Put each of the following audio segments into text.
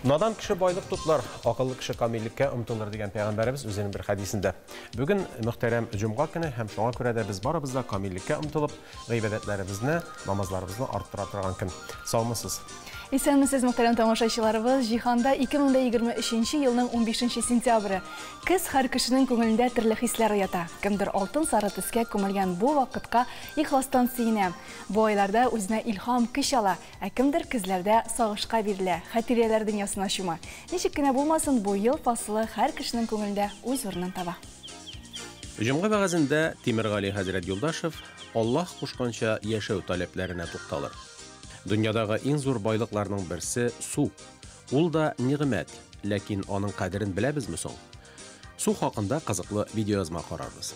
Надан кеше байлык туплар, акыллы кеше камиллеккә омтылыр дигән пәйгамбәребез үзенең бер хәдисендә. Бүген мөхтәрәм җомга көне һәм шуңа күрә дә без барыбыз да камиллеккә омтылып, гыйбадәтләребезне, намазларыбызны арттыра торган көн. Саумысыз? Исәнмесез, мөхтәрәм тамашачыларыбыз. Җиһанда 2023 елның 15 сентябре. Көз һәр кешенең күңелендә төрле хисләр уята. Кемдер алтын сары төскә күмелгән бу вакытка ихластан сөенә. Бу айларда үзенә илһам, көч ала. Ә кемдер көзләрдә сагышка бирелә, хатирәләр дөньясына чума. Ничек кенә булмасын, бу ел фасылы һәр кешенең күңелендә үз урынын таба. Җомга вәгазендә Тимергали хәзрәт Юлдашев Аллаһ кушканча яшәү таләпләренә тукталыр. Дөньядагы иң зур байлыкларның берсе су. Ул да нигъмәт, ләкин аның кадерен беләбезме соң? Су хакында кызыклы видеоязма карарбыз.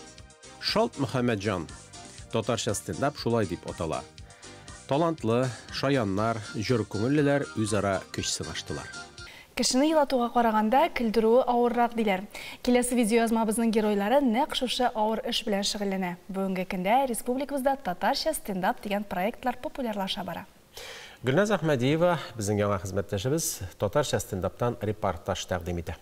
Шалт Мөхәммәтҗан. Татарча стендап шулай дип атала. Талантлы, шаяннар, җор күңеллеләр үзара көч сынаштылар. Кешене елатуга караганда көлдерүе авыррак диләр. Киләсе видеоязмабызның геройлары нәкъ шушы авыр эш белән шөгыльләнә. Бүгенге көндә республикабызда татарча стендап дигән проектлар популярлаша бара. Гөлназ Әхмәдиева, безнең яңа хезмәттәшебез, татарча стендаптан репортаж тәкъдим итә.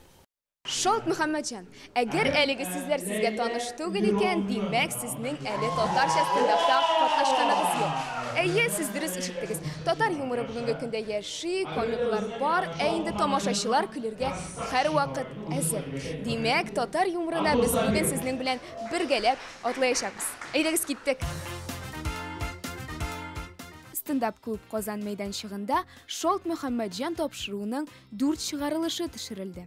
Шалт Мөхәммәтҗан, әгәр әлеге сүзләр сезгә таныш түгел икән, димәк, сезнең әле татарча стендапта катнашканыгыз юк. Әйе, сез дөрес ишеттегез. Татар юморы бүгенге көндә яши, комиклар бар, ә инде тамашачылар көлергә һәрвакыт әзер. Димәк, татар юморына без бүген сезнең белән бергәләп атлаячакбыз. Әйдәгез, киттек! Стендап клуб Казан мәйданчыгында Шалт Мөхәммәтҗан тапшыруының 4 чыгарылышы төшерелде.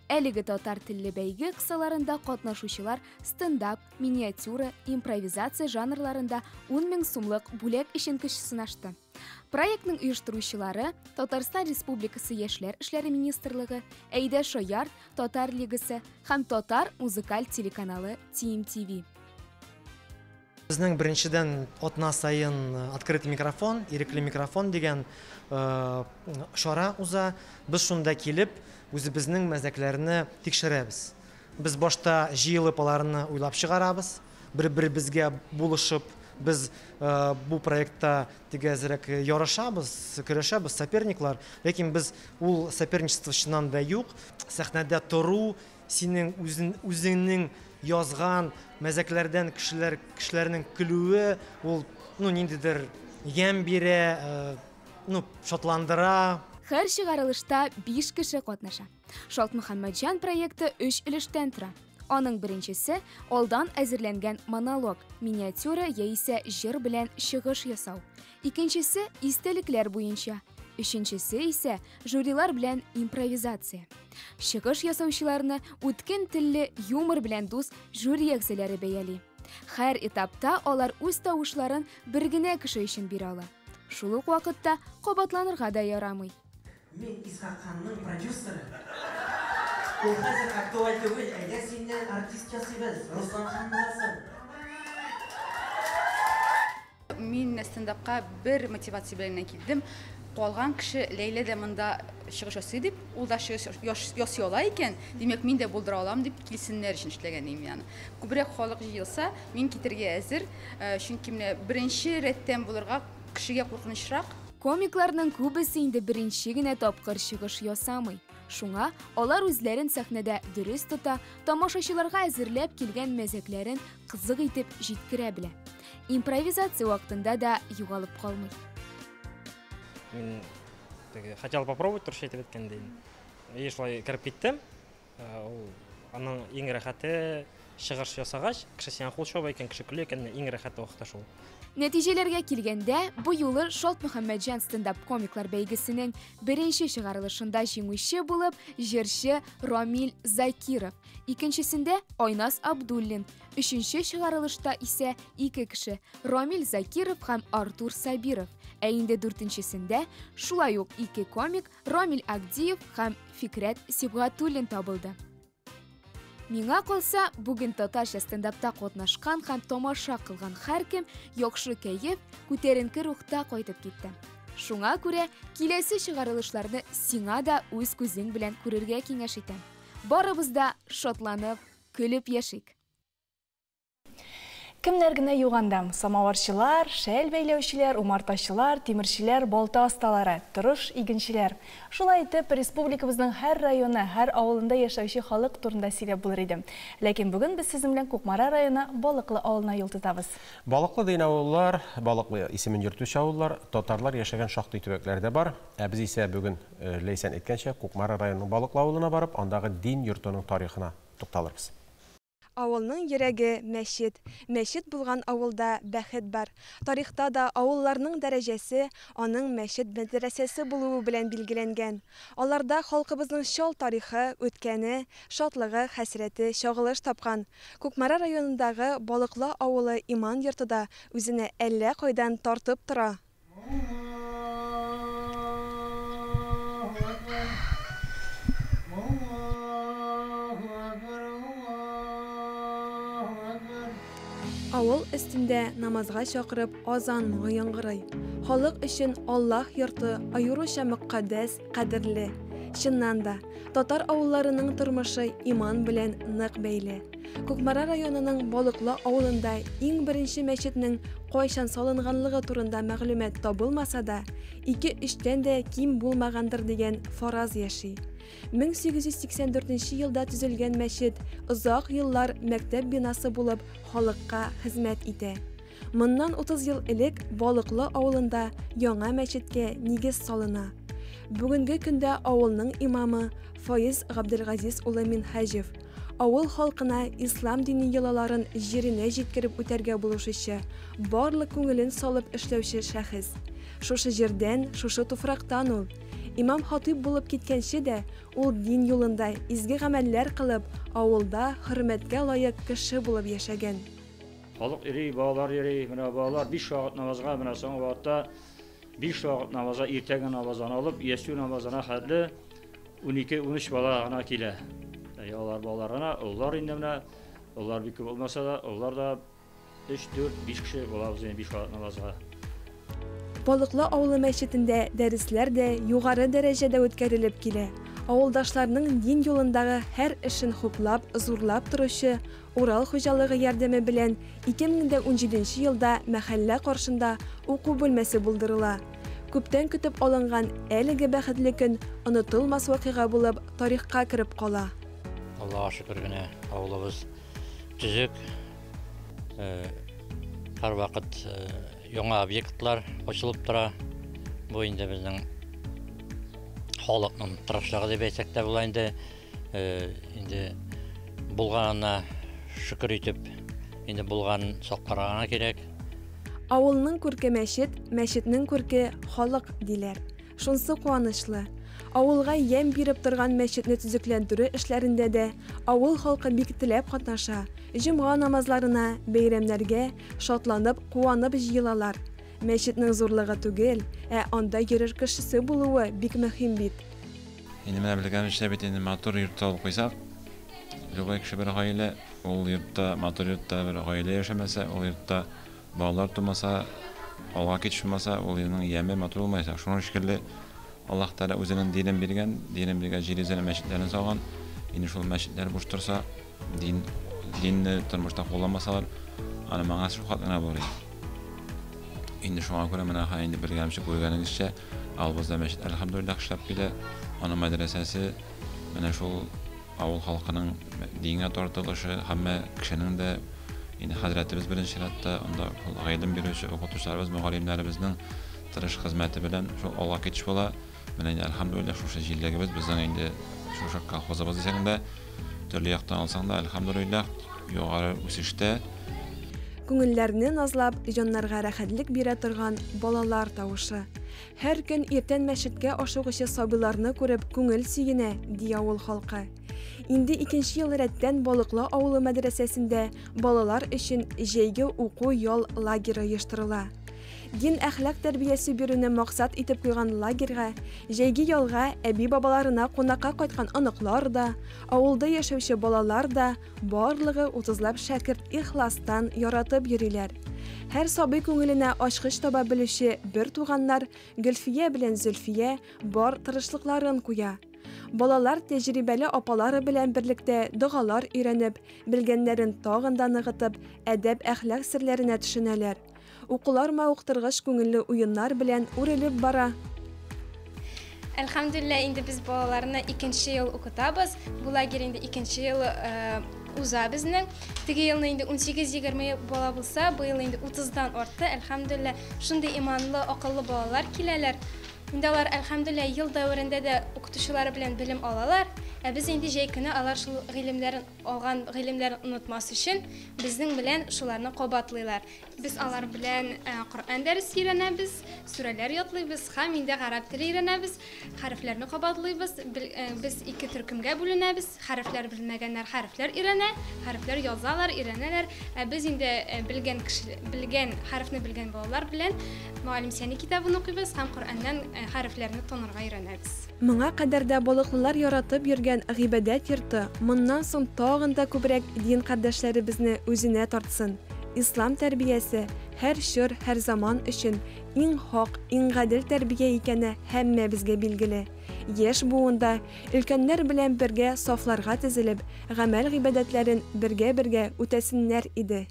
Әлеге татар телле бәйге кысаларында катнашучылар стендап, миниатюра, импровизация жанрларында 10 мең сумлык бүләк өчен көч сынашты. Проектның оештыручылары Татарстан Республикасы Яшьләр эшләре министрлыгы, Әйдә Шояр, Татар лигасы һәм Татар музыкаль телеканалы TMTV. Безнең беренчедән атна саен открытый микрофон, ирекле микрофон дигән чара уза. Без шунда килеп, үзебезнең мәзәкләрне тикшерәбез. Без башта җыелып аларны уйлап чыгарабыз, бер-беребезгә булышып, без бу проектта теге әзрәк ярышабыз, көрәшәбез, соперниклар, ләкин без ул соперничество чыннан да юк. Сәхнәдә тору, синең үзеңнең язган мәзәкләрдән кешеләр, кешеләрнең көлүе, ул, ну, ниндидер ямь бирә, ну, шатландыра. Һәр чыгарылышта 5 кеше катнаша. Шалт Мөхәммәтҗан проекты 3 өлештән тора. Аның беренчесе алдан әзерләнгән монолог, миниатюра яисә җыр белән чыгыш ясау. Икенчесе истәлекләр буенча. Өченчесе исә жюрилар белән импровизация. Чыгыш ясаучыларны үткен телле юмор белән дус жюри әгъзалары бәяли. Һәр этапта алар үз тавышларын бер генә кеше өчен бирә ала. Шул ук вакытта кабатланырга да ярамый. Мин Исхак ханның продюсеры. Ул хәзер актуаль түгел, әйдә синнән артист ясыйбыз, Руслан хан буласың. Мин стендапка бер мотивация белән генә килдем. Калган кеше Ләйлә дә монда чыгыш ясый дип, ул да чыгыш ясый ала икән, димәк, мин дә булдыра алам дип килсеннәр өчен эшләгән идем яны. Күбрәк халык җыелса, мин китергә әзер, чөнки менә беренче рәттән булырга кешегә куркынычрак. Комикларның күбесе инде беренче генә тапкыр чыгыш ясамый. Шуңа алар үзләрен сәхнәдә дөрес тота, тамашачыларга әзерләп килгән мәзәкләрен кызык итеп җиткерә белә. Импровизация вакытында да югалып калмый. Мин теге хотел попробовать турча әйтеп әйткәндәй. И шулай кереп киттем. Ул аның иң рәхәте чыгыш ясагач, кеше сиңа кул чаба икән, кеше көлә икән, иң рәхәте вакыты шул. Нәтиҗәләргә килгәндә, бу юлы Шалт Мөхәммәтҗан стендап комиклар бәйгесенең беренче чыгарылышында җиңүче булып җырчы Рамил Закиров, икенчесендә Айназ Абдуллин, өченче чыгарылышта исә ике кеше Рамил Закиров һәм Артур Сабиров, ә инде дүртенчесендә шулай ук ике комик Рамил Агдиев һәм Фикрәт Сибгатуллин табылды. Миңа калса, бүген татарча стендапта катнашкан һәм тамаша кылган һәркем яхшы кәеф, күтәренке рухта кайтып китте. Шуңа күрә киләсе чыгарылышларны сиңа да үз күзең белән күрергә киңәш итәм. Барыбыз да шатланып, көлеп яшик. Кемнәр генә юк анда: самавырчылар, шәл бәйләүчеләр, умартачылар, тимерчеләр, балта осталары, тырыш игенчеләр. Шулай итеп, республикабызның һәр районы, һәр авылында яшәүче халык турында сөйләп булыр иде. Ләкин бүген без сезнең белән Кукмара районы Балыклы авылына юл тотабыз. Балыклы дигән авыллар, Балыклы исемен йөртүче авыллар, татарлар яшәгән шактый төбәкләрдә бар. Ә без исә бүген, Ләйсән әйткәнчә, Кукмара районының Балыклы авылына барып, андагы дин йортының тарихына тукталырбыз. Авылның йөрәге, мәчет. Мәчет булган авылда бәхет бар. Тарихта да авылларның дәрәҗәсе аның мәчет-мәдрәсәсе булуы белән билгеләнгән. Аларда халкыбызның чал тарихы, үткәне, шатлыгы, хәсрәте чагылыш тапкан. Кукмара районындагы Балыклы авылы иман йорты да үзенә әллә кайдан тартып тора. Авыл өстендә намазга чакырып азан моңы яңгырый. Халык өчен Аллаһ йорты аеруча мөкатдәс, кадерле. Чыннан да, татар авылларының тормышы иман белән нык бәйле. Кукмара районының Балыклы авылында иң беренче мәчетнең кайчан салынганлыгы турында мәгълүмат табылмаса да, 2-3тән дә ким булмагандыр дигән фараз яши. 1884 елда төзелгән мәчет озак еллар мәктәп бинасы булып халыкка хезмәт итә. Моннан 30 ел элек Балыклы авылында яңа мәчеткә нигез салына. Бүгенге көндә авылның имамы Фаиз Габделгазиз улы Минһаҗев. Авыл халкына ислам дине йолаларын җиренә җиткереп үтәргә булышучы, барлык күңелен салып эшләүче шәхес. Шушы җирдән, шушы туфрактан ул. Имам хатыйп булып киткәнче дә ул дин юлында изге гамәлләр кылып, авылда хөрмәткә лаек кеше булып яшәгән. Халык йөри, балалар йөри, менә балалар 5 вакыт намазга, менә соңгы вакытта 5 вакыт намазга, иртәнге намаздан алып, ястү намазына хәтле 12-13 бала гына килә. Алар балалар гына, олылар инде менә, олылар бик күп булмаса да, олылар да 3, 4, 5 кеше булабыз инде 5 вакыт намазга. Балыклы авылы мәчетендә дәресләр дә югары дәрәҗәдә үткәрелеп килә. Авылдашларның дин юлындагы һәр эшен хуплап, зурлап торучы Урал хуҗалыгы ярдәме белән 2017 елда мәхәллә каршында уку бүлмәсе булдырыла. Күптән көтеп алынган әлеге бәхетле көн онытылмас вакыйга булып тарихка кереп кала. Аллаһка шөкер генә авылыбыз төзек, һәрвакыт яңа объектлар ачылып тора. Бу инде безнең халыкның тырышлыгы дип әйтсәк тә була инде. Инде булганына шөкер итеп, инде булганын сакларга гына кирәк. Авылның күрке мәчет, мәчетнең күрке халык диләр. Шунсы куанычлы. Авылга ямь биреп торган мәчетне төзекләндерү эшләрендә дә авыл халкы бик теләп катнаша. Җомга намазларына, бәйрәмнәргә шатланып, куанып җыелалар. Мәчетнең зурлыгы түгел, ә анда йөрер кешесе булуы бик мөһим бит. Инде менә белгәнебезчә бит инде матур йорт алып куйсак, любой кеше бер гаилә, ул йортта, матур йортта бер гаилә яшәмәсә, ул йортта балалар тумаса, алга китеш булмаса, ул йортның яме матур булмаячак. Шуның шикелле Аллаһ Тәгалә үзенең динен биргән, динен биргән җир йөзенә мәчетләрен салган. Инде шул мәчетләр буш торса, дин, динне тормышта кулланмасалар, аны мәгънәсе шул хәтле генә булыр иде. Инде шуңа күрә менә ха инде белгәнемчә, күргәнегезчә, авылыбызда мәчет әлхәмдүлилләһ эшләп килә. Аның мәдрәсәсе менә шул авыл халкының дингә тартылышы, һәммә кешенең дә инде хәзрәтебез беренче чиратта, анда шул гыйлем бирүче укытучыларыбыз, мөгаллимнәребезнең тырыш хезмәте белән шул алга китеш була. Менә инде әлхәмдүлилләһ шушы җирлегебез безнең инде шушы колхозыбыз дисәң дә, төрле яктан алсаң да, әлхәмдүлилләһ, югары үсештә. Күңелләрне назлап, җаннарга рәхәтлек бирә торган балалар тавышы. Һәр көн иртән мәчеткә ашыгучы сабыйларны күреп күңел сөенә, ди авыл халкы. Инде икенче ел рәттән Балыклы авылы мәдрәсәсендә балалар өчен җәйге уку-ял лагеры оештырыла. Дин әхлак тәрбиясе бирүне максат итеп куйган лагерьга җәйге ялга әби-бабаларына кунакка кайткан оныклар да, авылда яшәүче балалар да, барлыгы утызлап шәкерт ихластан яратып йөриләр. Һәр сабый күңеленә ачкыч таба белүче бер туганнар Гөлфия белән Зөлфия бар тырышлыкларын куя. Балалар тәҗрибәле апалары белән берлектә догалар өйрәнеп, белгәннәрен тагын да ныгытып, әдәп-әхлак серләренә төшенәләр. Укулар мавыктыргыч күңелле уеннар белән үрелеп бара. Әлхәмдүлилләһ, инде без балаларны икенче ел укытабыз. Бу лагерь инде икенче ел уза безнең. Теге елны инде 18-20 бала булса, быел инде 30-дан артты. Әлхәмдүлилләһ, шундый иманлы, акыллы балалар киләләр. Инде алар, әлхәмдүлилләһ, ел дәверендә дә укытучылары белән белем алалар. Ә без инде җәй көне алар шул гыйлемнәрен алган гыйлемнәрен онытмас өчен безнең белән шуларны кабатлыйлар. Без алар белән Коръән дәресе өйрәнәбез, сүрәләр ятлыйбыз һәм инде гарәп теле өйрәнәбез, хәрефләрне кабатлыйбыз. Без ике төркемгә бүленәбез. Хәрефләр белмәгәннәр хәрефләр өйрәнә, хәрефләр язалар, өйрәнәләр. Ә без инде белгән кеше, белгән хәрефне белгән балалар белән Мөгаллим Сәни китабын укыйбыз һәм Коръәннән хәрефләрне танырга өйрәнәбез. Моңа кадәр дә балыклылар яратып йөргән гыйбадәт йорты моннан соң тагын да күбрәк дин кардәшләребезне үзенә тартсын. Ислам тәрбиясе һәр чор, һәр заман өчен иң хак, иң гадел тәрбия икәне һәммәбезгә билгеле. Яшь буын да, өлкәннәр белән бергә сафларга тезелеп, гамәл-гыйбадәтләрен бергә-бергә үтәсеннәр иде.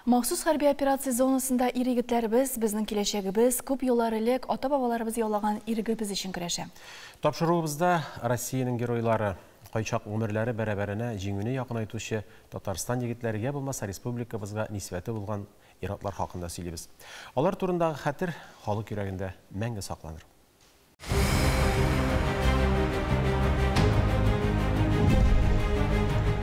Махсус хәрби операция зонасында ир-егетләребез, безнең киләчәгебез, күп еллар элек ата-бабаларыбыз яулаган ирегебез өчен көрәшә. Тапшыруыбызда Россиянең геройлары, кайчак гомерләре бәрабәренә җиңүне якынайтучы Татарстан егетләре йә булмаса республикабызга нисбәте булган ир-атлар хакында сөйлибез. Алар турындагы хәтер халык йөрәгендә мәңге сакланыр.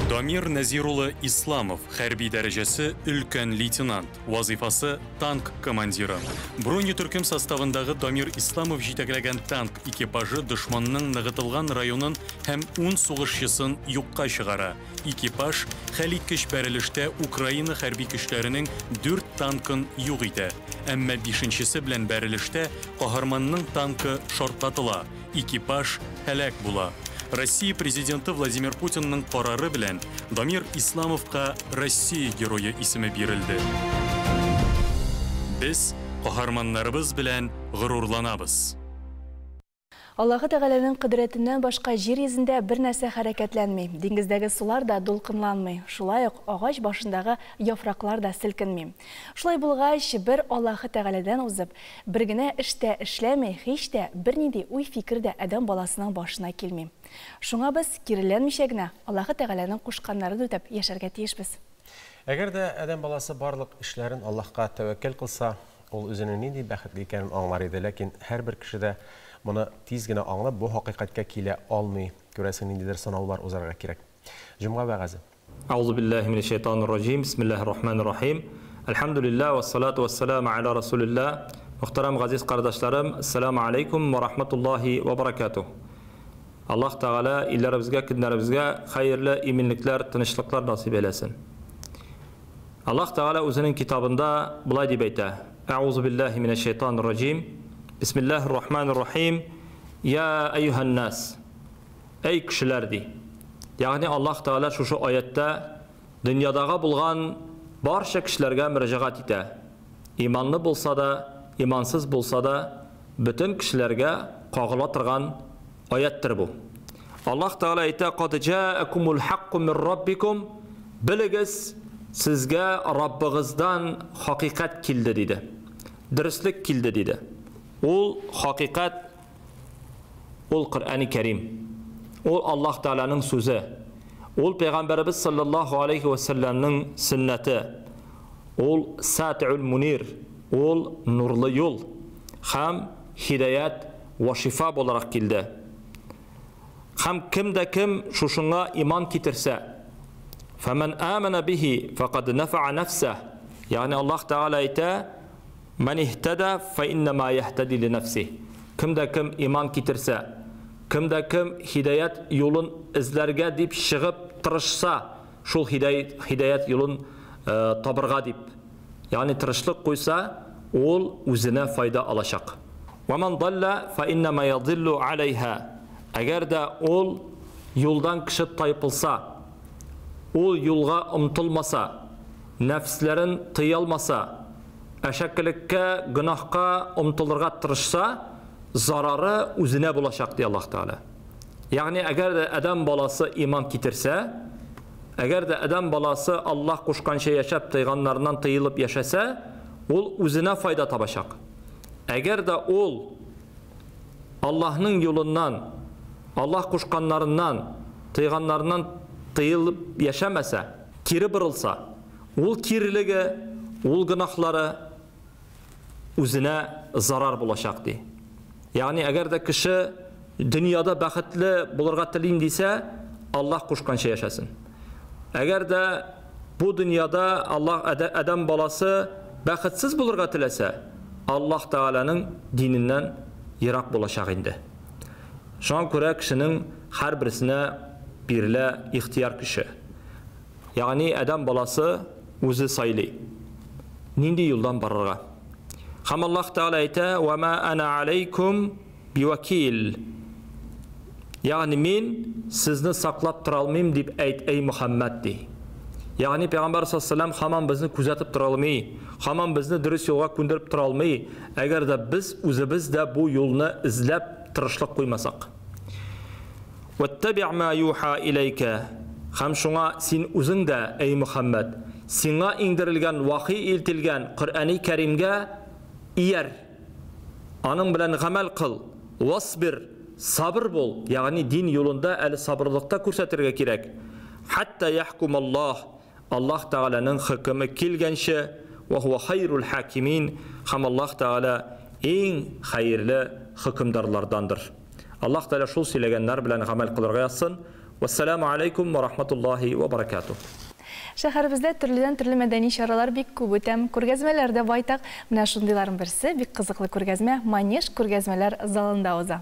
Дамир Нәзир улы Исламов, хәрби дәрәҗәсе өлкән лейтенант, вазыйфасы танк командиры. Бронетөркем составындагы Дамир Исламов җитәкләгән танк экипажы дошманның ныгытылган районын һәм ун сугышчысын юкка чыгара. Экипаж хәлиткеч бәрелештә Украина хәрби көчләренең дүрт танкын юк итә. Әмма бишенчесе белән бәрелештә каһарманның танкы шартлатыла, экипаж һәлак була. Россия Президенты Владимир Путинның карары белән Дамир Исламовка Россия Герое исеме бирелде. Без каһарманнарыбыз белән горурланабыз. Аллаһы Тәгаләнең кодрәтеннән башка җир йөзендә бер нәрсә хәрәкәтләнми. Диңгездәге сулар да дулкынланмый, шулай ук агач башындагы яфраклар да селкенми. Шулай булгач, бер Аллаһы Тәгаләдән узып, бер генә эш тә эшләми, һич тә бернинди уй-фикер дә адәм баласының башына килми. Шуңа без, киреләнмичә генә, Аллаһы Тәгаләнең кушканнарын үтәп яшәргә тиешбез. Әгәр дә адәм баласы барлык эшләрен Аллаһка тәвәккәл кылса, ул үзенең нинди бәхетле икәнен аңлар иде. Ләкин һәрбер кеше дә моны тиз генә аңлап, бу хакыйкатькә килә алмый. Күрәсең, ниндидер сынаулар узарга кирәк. Җомга вәгазе. Әгъузу биллаһи минәш шәйтанир раҗим. Бисмиллаһир рахманир рахим. Әлхәмдүлиллаһ вассалату вассаламу аля расулиллаһ. Мөхтәрәм газиз кардәшләрем, ассаламу алейкум ва рахматуллаһи ва баракатуһ. Аллаһ Тәгалә илләребезгә, көннәребезгә хәерле иминлекләр, тынычлыклар насыйп әйләсен. Аллаһ Тәгалә үзенең китабында болай дип әйтә: Әгъузу биллаһи минәш шәйтанир раҗим. Бисмиллаһир рахманир рахим. Я әйюһән нас. Әй кешеләр ди. Ягъни Аллаһ Тәгалә шушы аятта дөньядагы булган барча кешеләргә мөрәҗәгать итә. Иманлы булса да, имансыз булса да, бөтен кешеләргә кагыла торган аяттыр бу. Аллаһ Тәгалә әйтә, Кад җаакумул хакку мин раббикум, белегез, сезгә Раббыгыздан хакыйкать килде, диде. Дөреслек килде, диде. Ул хакыйкать, ул Коръәни Кәрим. Ул Аллаһ Тәгаләнең сүзе. Ул Пәйгамбәребез саллаллаһу алейхи ва сәлләмнең сөннәте. Ул Сатиул Мунир, ул нурлы юл һәм һидаят вә шифа буларак килде. Һәм кем дә кем шушыңа иман китерсә, фәмән амана бихи фәкад нәфәа нәфсәһ, ягъни Аллаһ Тәгалә әйтә, Мән иһтәдә фәиннәмә яһтәди линәфсиһ, кем дә кем иман китерсә, кем дә кем һидаять юлын эзләргә дип чыгып тырышса, шул һидаять юлын табырга дип, ягъни тырышлык куйса, ул үзенә файда алачак. Вә ман даллә фәиннәмә ядиллу аләйһә, әгәр дә ул юлдан кеше тайпылса, ул юлга омтылмаса, нәфесләрен тыялмаса, әшәкелеккә, гөнаһка омтылырга тырышса, зарары үзенә булачак, ди Аллаһ Тәгалә. Ягъни, әгәр дә адәм баласы иман китерсә, әгәр дә адәм баласы Аллаһ кушканча яшәп, тыйганнарыннан тыелып яшәсә, ул үзенә файда табачак. Әгәр дә ул Аллаһның юлыннан, Аллаһ кушканнарыннан, тыйганнарыннан тыелып яшәмәсә, кире борылса, ул кирелеге, ул гөнаһлары үзенә зарар булачак, ди. Ягъни, әгәр дә кеше дөньяда бәхетле булырга телим дисә, Аллаһ кушканча яшәсен. Әгәр дә бу дөньяда Аллаһ адәм баласы бәхетсез булырга теләсә, Аллаһ Тәгаләнең диненнән ерак булачак инде. Шуңа күрә кешенең һәрберсенә бирелә ихтыяр көче. Ягъни адәм баласы үзе сайлый, нинди юлдан барырга. Һәм Аллаһ Тәгалә әйтә, "Ва ма ана алейкум бивакил". Ягъни мин сезне саклап тора алмыйм дип әйт, эй Мөхәммәд, ди. Ягъни Пәйгамбәр саллаллаһу алейһи һаман безне күзәтеп тора алмый, һаман безне дөрес юлга күндереп тора алмый, әгәр дә без үзебез дә бу юлны эзләп тырышлык куймасак. Вәттәби' мә юха иләйкә, һәм шуңа син үзең дә, әй Мөхәммәд, сиңа иңдерелгән вахи илтелгән Коръәни Кәримгә ияр, аның белән гамәл кыл, васбир, сабыр бул, ягъни дин юлында әле сабырлык та күрсәтергә кирәк, хәтта яхкумаллаһ, Аллаһ Тәгаләнең хөкеме килгәнче, вә һуә хайрул хакимин, һәм Аллаһ Тәгалә иң хәерле хөкемдарлардандыр. Аллаһ Тәгалә шул сөйләгәннәр белән гамәл кылырга язсын. Вәссәламү аләйкүм вә рахматуллаһи вә баракатуһ. Шәһәребездә төрледән-төрле мәдәни чаралар бик күп үтә. Күргәзмәләр дә байтак. Менә шундыйларның берсе, бик кызыклы күргәзмә Манеж күргәзмәләр залында уза.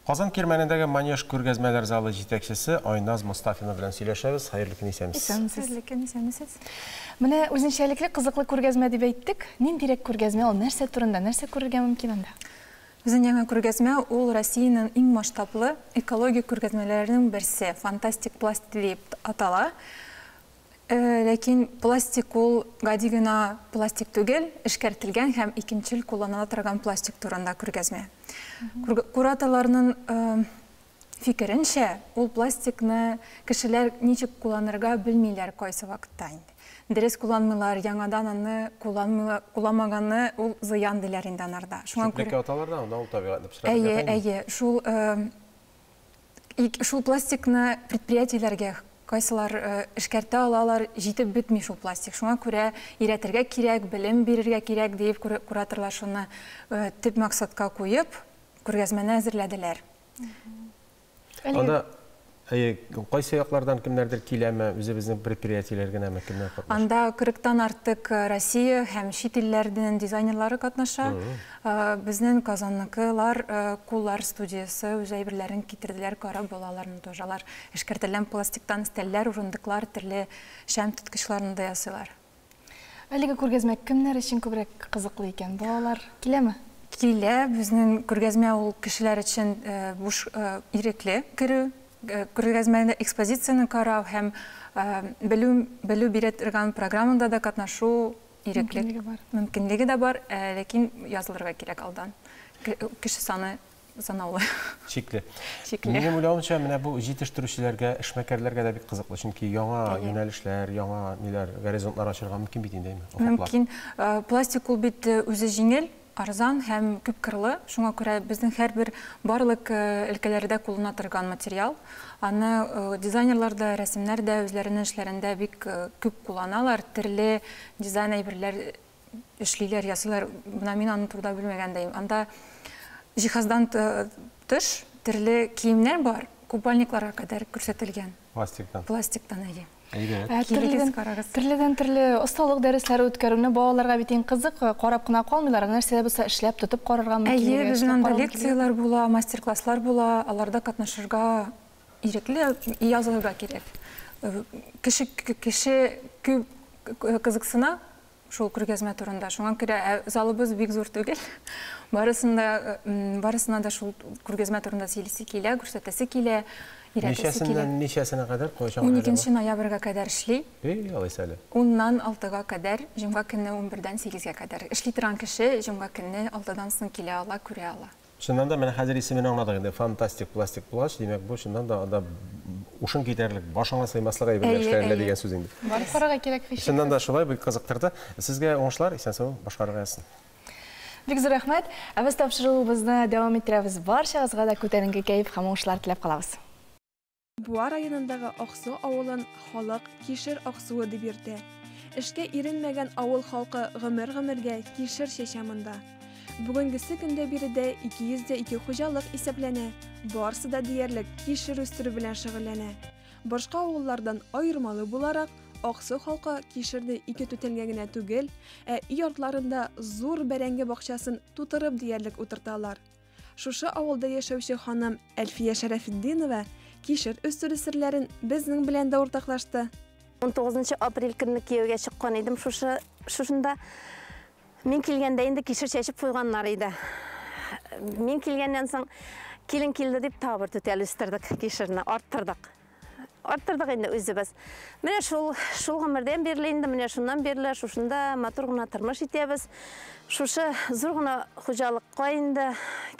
Казан Кирмәнендәге Манеж күргәзмәләр залы җитәкчесе Айназ Мостафина белән сөйләшәбез. Хәерле көн, исәнмесез. Исәнмесез. Хәерле көн, исәнмесез. Менә үзенчәлекле, кызыклы күргәзмә дип әйттек. Ниндирәк күргәзмә ул, нәрсә турында, нәрсә күрергә мөмкин анда? Безнең яңа күргәзмә ул Россиянең иң масштаблы экологик күргәзмәләренең берсе, Фантастик пласт дип атала. Ләкин пластик ул гади генә пластик түгел, эшкәртелгән һәм икенчел кулланыла торган пластик турында күргәзмә. Кураторларның фикеренчә, ул пластикны кешеләр ничек кулланырга белмиләр кайсы вакытта инде. Дөрес кулланмыйлар, яңадан аны кулланмыйлар, кулланмаганны ул зыян диләр инде анарда. Шуңа күрә Чүплеккә аталар да, анда ул табигатьне пычратып ята инде. Әйе, әйе, шул Шул пластикны предприятиеләргә кайсылар эшкәртә алалар, җитеп бетми шул пластик. Шуңа күрә өйрәтергә кирәк, белем бирергә кирәк, диеп кураторлар шуны төп максатка куеп, күргәзмәне әзерләделәр. Анда Әйе, кайсы яклардан кемнәрдер киләме, үзебезнең предприятиеләр генәме, кемнәр катнаша? Анда кырыктан артык Россия һәм чит илләрдән дизайнерлары катнаша. Безнең Казанныкылар Куллар студиясе үз әйберләрен китерделәр, карап була аларны тоже. Алар эшкәртелгән пластиктан өстәлләр, урындыклар, төрле шәм тоткычларны да ясыйлар. Әлеге күргәзмә кемнәр өчен күбрәк кызыклы икән? Балалар киләме? Килә. Безнең күргәзмә ул кешеләр өчен буш, ирекле керү. Күргәзмәдә экспозицияне карау һәм белү, белү бирә торган программада да катнашу ирекле. Мөмкинлеге бар. Мөмкинлеге дә бар, ләкин язылырга кирәк алдан. Кеше саны санаулы. Чикле. Чикле. Минем уйлавымча, менә бу җитештерүчеләргә, эшмәкәрләргә дә бик кызыклы, чөнки яңа юнәлешләр, яңа ниләр, горизонтлар ачырга мөмкин бит инде, әйме? Офыклар. Мөмкин. Пластик ул бит үзе җиңел, арзан һәм күпкырлы. Шуңа күрә безнең һәрбер барлык өлкәләрдә куллана торган материал. Аны дизайнерлар да, рәсемнәр дә үзләренең эшләрендә бик күп кулланалар. Төрле дизайн әйберләр эшлиләр, ясыйлар. Менә мин аның турында белмәгән дә идем. Анда җиһаздан тыш төрле киемнәр бар, купальникларга кадәр күрсәтелгән. Пластиктан. Пластиктан, әйе. Әйбәт. Ә Килегез, төрледән, карагыз. төрледән төрле осталык дәресләре үткәрү, менә балаларга бит иң кызык, карап кына калмыйлар, нәрсә дә булса эшләп, тотып карарга Әйе, мөмкинлеге, безнең эшләп анда карау мөмкинлеге. лекцияләр була, мастер-класслар була, аларда катнашырга ирекле, язылырга кирәк. Кеше, кеше күп кызыксына шул күргәзмә турында. Шуңа күрә ә, залыбыз бик зур түгел. Барысын да, барысына да шул күргәзмә турында сөйлисе килә, күрсәтәсе килә, өйрәтәсе килә. Ничәсеннән ничәсенә кадәр, кайчан кадәр 12 ноябрьгә кадәр эшли. Эй, алайса әле. Уннан алтыга кадәр, җомга көнне унбердән сигезгә кадәр. Эшли торган кеше җомга көнне алтыдан соң килә ала, күрә ала. Чыннан да, менә хәзер исемен аңладык инде. Фантастик пластик булгач, димәк, бу чыннан да анда ушың китәрлек, башыңа сыймаслык әйберләр эшләнелә дигән сүз инде. Барып карарга кирәк, һичшиксез. Чыннан да шулай, бик кызыктырды. Сезгә уңышлар, исән-сау башкарырга язсын. Бик зур рәхмәт. Ә без тапшыруыбызны дәвам иттерәбез. Барчагызга да күтәренке кәеф һәм уңышлар теләп калабыз. Буа районындагы Аксу авылын халык Кишер Аксуы дип йөртә. Эшкә иренмәгән авыл халкы гомер-гомергә кишер чәчә монда. Бүгенгесе көндә биредә 202 хуҗалык исәпләнә, барысы да диярлек кишер үстерү белән шөгыльләнә. Башка авыллардан аермалы буларак, Аксу халкы кишерне ике түтәлгә генә түгел, ә өй артларында зур бәрәңге бакчасын тутырып диярлек утырталар. Шушы авылда яшәүче ханым Әлфия Шәрәфетдинова кишер үстерү серләрен безнең белән дә уртаклашты. 19 апрель көнне кияүгә чыккан идем шушы шушында. Мин килгәндә инде кишер чәчеп куйганнар иде. Мин килгәннән соң килен килде дип тагы бер түтәл үстердек кишерне, арттырдык. Арттырдык инде үзебез. Менә шул, шул гомердән бирле инде, менә шуннан бирле шушында матур гына тормыш итәбез. Шушы зур гына хуҗалыкка инде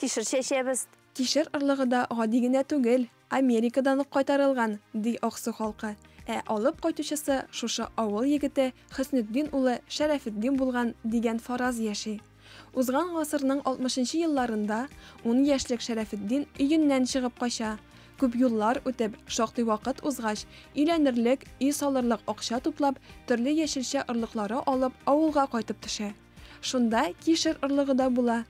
кишер чәчәбез. Кишер орлыгы да гади генә түгел, Америкадан ук кайтарылган, ди Аксу халкы. Ә алып кайтучысы шушы авыл егете Хөснетдин улы Шәрәфетдин булган, дигән фараз яши. Узган гасырның 60 нчы елларында ун яшьлек Шәрәфетдин өеннән чыгып кача. Күп юллар үтеп, шактый вакыт узгач, өйләнерлек, өй салырлык акча туплап, төрле яшелчә орлыклары алып, авылга кайтып төшә. Шунда кишер орлыгы да була.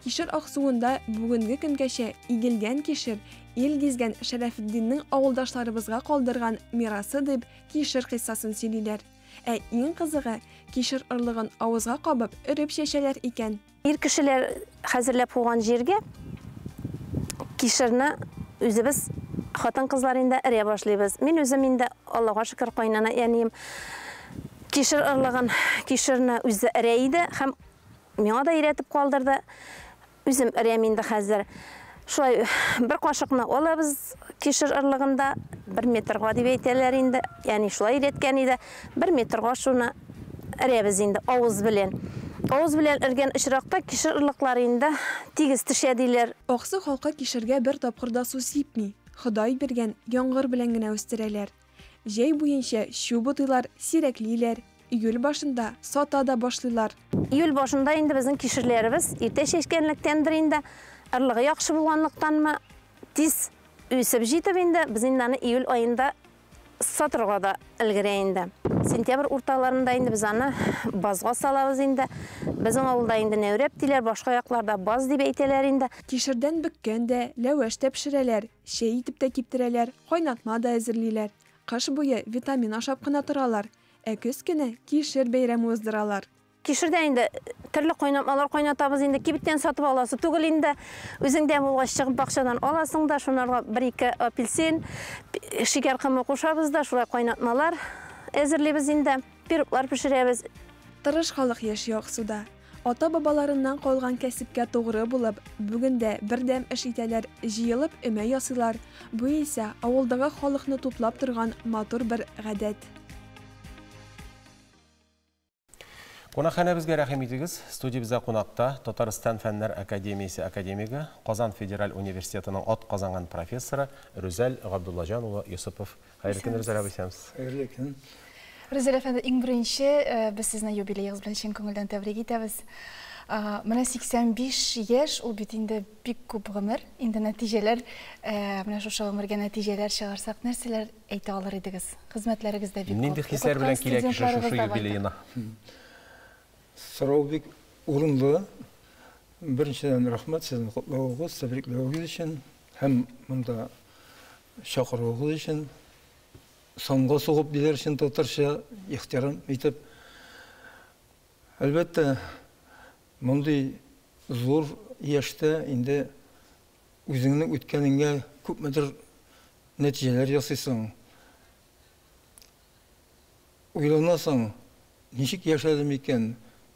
Кишер Аксуында бүгенге көнгәчә игелгән кишер, ил гизгән Шәрәфетдиннең авылдашларыбызга калдырган мирасы дип кишер кыйссасын сөйлиләр. Ә иң кызыгы, кишер орлыгын авызга кабып, өреп чәчәләр икән. Ир кешеләр хәзерләп куйган җиргә кишерне үзебез хатын-кызлар инде эрә башлыйбыз. Мин үзем инде, Аллага шөкер, кайнана әнием кишер орлыгын, кишерне үзе эрә иде һәм миңа да өйрәтеп калдырды. Үзем эрәм инде хәзер. Шулай бер кашыкны алабыз кишер орлыгында, бер метрга дип әйтәләр инде. Әни шулай өйрәткән иде. Бер метрга шуны эрәбез инде авыз белән. Авыз белән эргән очракта кишер орлыклары инде тигез төшә диләр. Аксу халкы кишергә бер тапкыр да су сипми, Ходай биргән яңгыр белән генә үстерәләр. Җәй буенча чүп утыйлар, сирәклиләр, июль башында сата да башлыйлар. Июль башында инде безнең кишерләребез иртә чәчкәнлектәндер инде, орлыгы яхшы булганлыктанмы, тиз үсеп җитеп инде, без инде аны июль аенда сатырга да өлгерә инде. Сентябрь урталарында инде без аны базга салабыз инде. Безнең авылда инде нәүрәп диләр, башка якларда баз дип әйтәләр инде. Кишердән бөккән дә, ләвәш тә пешерәләр, чәй итеп тә киптерәләр, кайнатма да әзерлиләр. Кыш буе витамин ашап кына торалар, ә көз көне кишер бәйрәме уздыралар. Кишердә инде төрле кайнатмалар кайнатабыз инде, кибеттән сатып аласы түгел инде. Үзеңдә булгач чыгып бакчадан аласың да, шунарга бер-ике апельсин, шикәр комы кушабыз да, шулай кайнатмалар әзерлибез инде, пироглар пешерәбез. Тырыш халык яши Аксуда. Ата-бабаларыннан калган кәсепкә тугры булып, бүген дә бердәм эш итәләр, җыелып өмә ясыйлар. Бу исә авылдагы халыкны туплап торган матур бер гадәт. Кунакханәбезгә рәхим итегез. Студиябездә кунакта Татарстан Фәннәр академиясе академигы, Казан федераль университетының атказанган профессоры Рүзәл Габдуллаҗан улы Йосыпов. Хәерле көн, Рүзәл абый, исәнмесез. Хәерле көн. Рүзәл әфәнде, иң беренче без сезне юбилеегыз белән чын күңелдән тәбрик итәбез. Менә 85 яшь, ул бит инде бик күп гомер. Инде нәтиҗәләр, менә шушы гомергә нәтиҗәләр чыгарсак, нәрсәләр әйтә алыр идегез? Хезмәтләрегез дә бик күп. Нинди хисләр белән килә кеше шушы юбилеена? Сорау бик урынлы. Беренчедән, рәхмәт сезнең котлавыгыз, тәбрикләвегез өчен һәм монда чакыруыгыз өчен. Санга сугып диләр чын татарча, ихтирам итеп. Әлбәттә, мондый зур яшьтә инде үзеңнең үткәнеңә күпмедер нәтиҗәләр ясыйсың. Уйланасың, ничек яшәдем икән,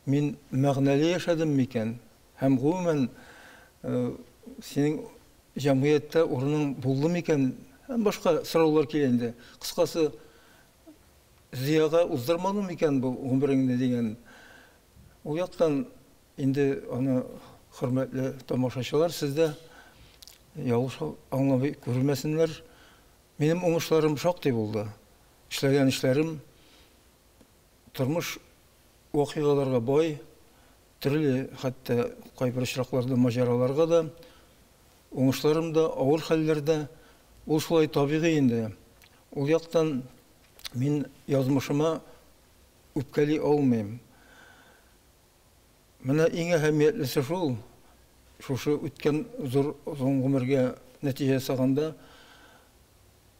мин мәгънәле яшәдем микән? Һәм гомумән, синең җәмгыятьтә урының булды микән? Һәм башка сораулар килә инде. Кыскасы, зыяга уздырмадың микән бу гомереңне дигән. Ул яктан инде аны Хөрмәтле тамашачылар, сез дә ялгыш аңламый күрмәсеннәр. Минем уңышларым шактый булды. Эшләгән эшләрем тормыш вакыйгаларга бай, төрле, хәтта кайбер очракларда маҗараларга да, уңышларым да авыр хәлләрдә. Ул шулай табигый инде. Ул яктан мин язмышыма үпкәли алмыйм. Менә иң әһәмиятлесе шул, шушы үткән зур озын гомергә нәтиҗә ясаганда,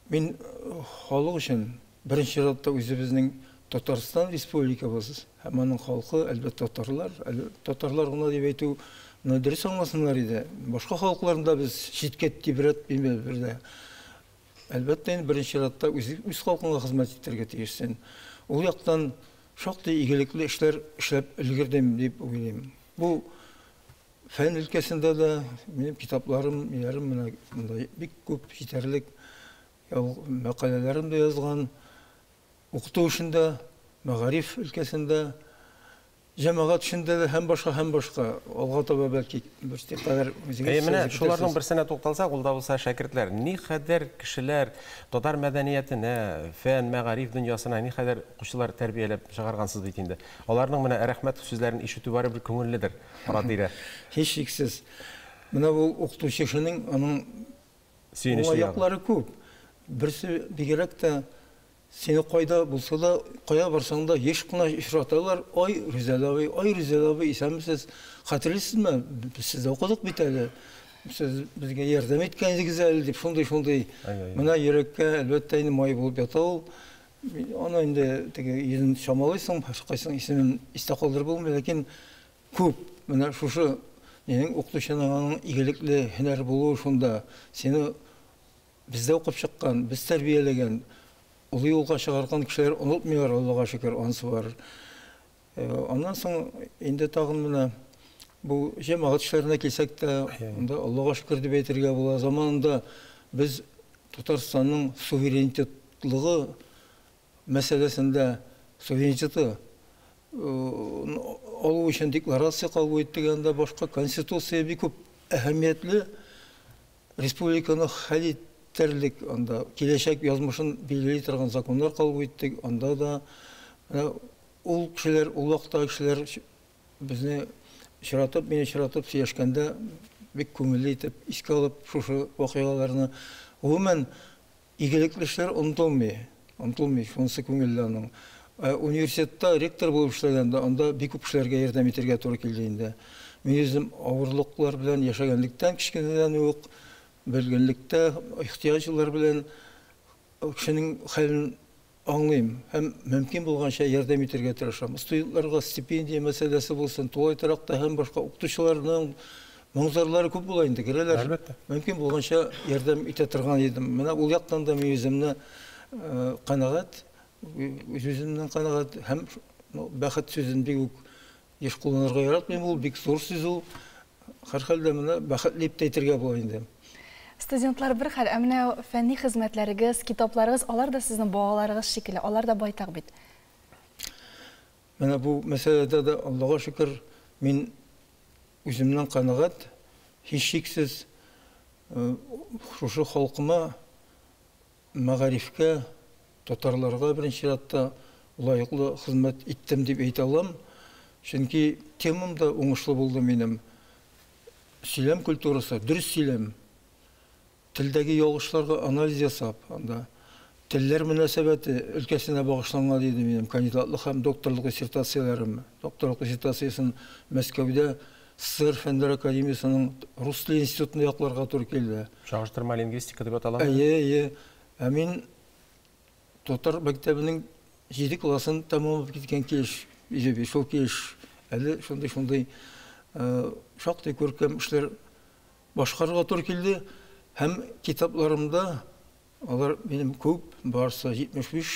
мин халык өчен, беренче чиратта үзебезнең Татарстан Республикабыз һәм аның халкы, әлбәттә, татарлар, әле татарлар гына дип әйтү, моны дөрес аңласыннар иде. Башка халыкларны да без читкә тибрәтмибез бер дә. Әлбәттә, инде беренче чиратта үз, үз халкыңа хезмәт итәргә тиешсең. Ул яктан шактый игелекле эшләр эшләп өлгердем дип уйлыйм. Бу фән өлкәсендә дә минем китапларым, ниләрем менә монда бик күп җитәрлек мәкаләләрем дә язган. Укыту эшендә, мәгариф өлкәсендә, җәмәгать эшендә дә һәм башка, һәм башка. Алга таба бәлки бер кадәр үзегез Әйе, менә шуларның берсенә тукталсак, ул да булса шәкертләр. Никадәр кешеләр татар мәдәниятенә, фән, мәгариф дөньясына никадәр укучылар тәрбияләп чыгаргансыз бит инде. Аларның менә рәхмәт сүзләрен ишетү барыбер күңелледер, ара-тирә. Һичшиксез. Менә бу укытучы эшенең аның Сөенечле уңай яклары күп. Берсе бигрәк тә сине кайда булса да, кая барсаң да еш кына очраталар. Ай, Рүзәл абый, ай, Рүзәл абый, исәнмесез? Хәтерлисезме? Без сездә укыдык бит әле. Сез безгә ярдәм иткән идегез әле, дип шундый-шундый. Менә йөрәккә, әлбәттә, инде май булып ята ул. Аны инде теге йөзен чамалыйсың, кайсының исемен истә калдырып булмый, ләкин күп. Менә шушы минем укытучының аның игелекле һөнәр булуы шунда. Сине бездә укып чыккан, без тәрбияләгән, олы юлга чыгарган кешеләр онытмыйлар, Аллага шөкер, анысы бар. Аннан соң инде тагын менә бу җәмәгать эшләренә килсәк тә, анда Аллага шөкер дип әйтергә була. Заманында без Татарстанның суверенитетлыгы мәсьәләсендә суверенитеты алу өчен декларация кабул иттек, анда башка конституция бик күп әһәмиятле республиканы хәл итәрлек, анда киләчәк язмышын билгели торган законнар кабул иттек, анда да менә ул кешеләр, ул вакыттагы кешеләр безне очратып, мине очратып сөйләшкәндә бик күңелле итеп искә алып шушы вакыйгаларны. Гомумән, игелекле эшләр онытылмый, онытылмый, шунысы күңелле аның. Ә университетта ректор булып эшләгәндә, анда бик күп кешеләргә ярдәм итәргә туры килде инде. Мин үзем авырлыклар белән яшәгәнлектән, кечкенәдән үк белгәнлектә, ихтыяҗлар белән кешенең хәлен аңлыйм һәм мөмкин булганча ярдәм итәргә тырышам. Студентларга стипендия мәсьәләсе булсын, тулай торакта һәм башка укытучыларның моң-зарлары күп була инде, керәләр. Әлбәттә. Мөмкин булганча ярдәм итә торган идем. Менә ул яктан да мин үземне канәгать, үз-үземнән канәгать һәм бәхет сүзен бик үк еш кулланырга яратмыйм, ул бик зур сүз ул. Һәрхәлдә менә бәхетле дип тә әйтергә була инде. Студентлар бер хәл, ә менә фәнни хезмәтләрегез, китапларыгыз, алар да сезнең балаларыгыз шикелле, алар да байтак бит. Менә бу мәсьәләдә дә, Аллага шөкер, мин үземнән канәгать, һичшиксез, шушы халкыма, мәгарифкә, татарларга беренче чиратта лаеклы хезмәт иттем дип әйтә алам. Чөнки темам да уңышлы булды минем. Сөйләм культурасы, дөрес сөйләм, телдәге ялгышларга анализ ясап, анда телләр мөнәсәбәте өлкәсенә багышланган иде минем кандидатлык һәм докторлык диссертацияләрем. Докторлык диссертациясен Мәскәүдә СССР Фәннәр академиясенең рус теле институтында якларга туры килде. Чагыштырма лингвистика дип аталамы? Әйе, әйе. Ә мин татар мәктәбенең 7 классын тәмамлап киткән килеш, иҗади шул килеш әле шундый-шундый шактый күркәм эшләр башкарырга туры килде. Һәм китапларымда алар минем күп, барысы 75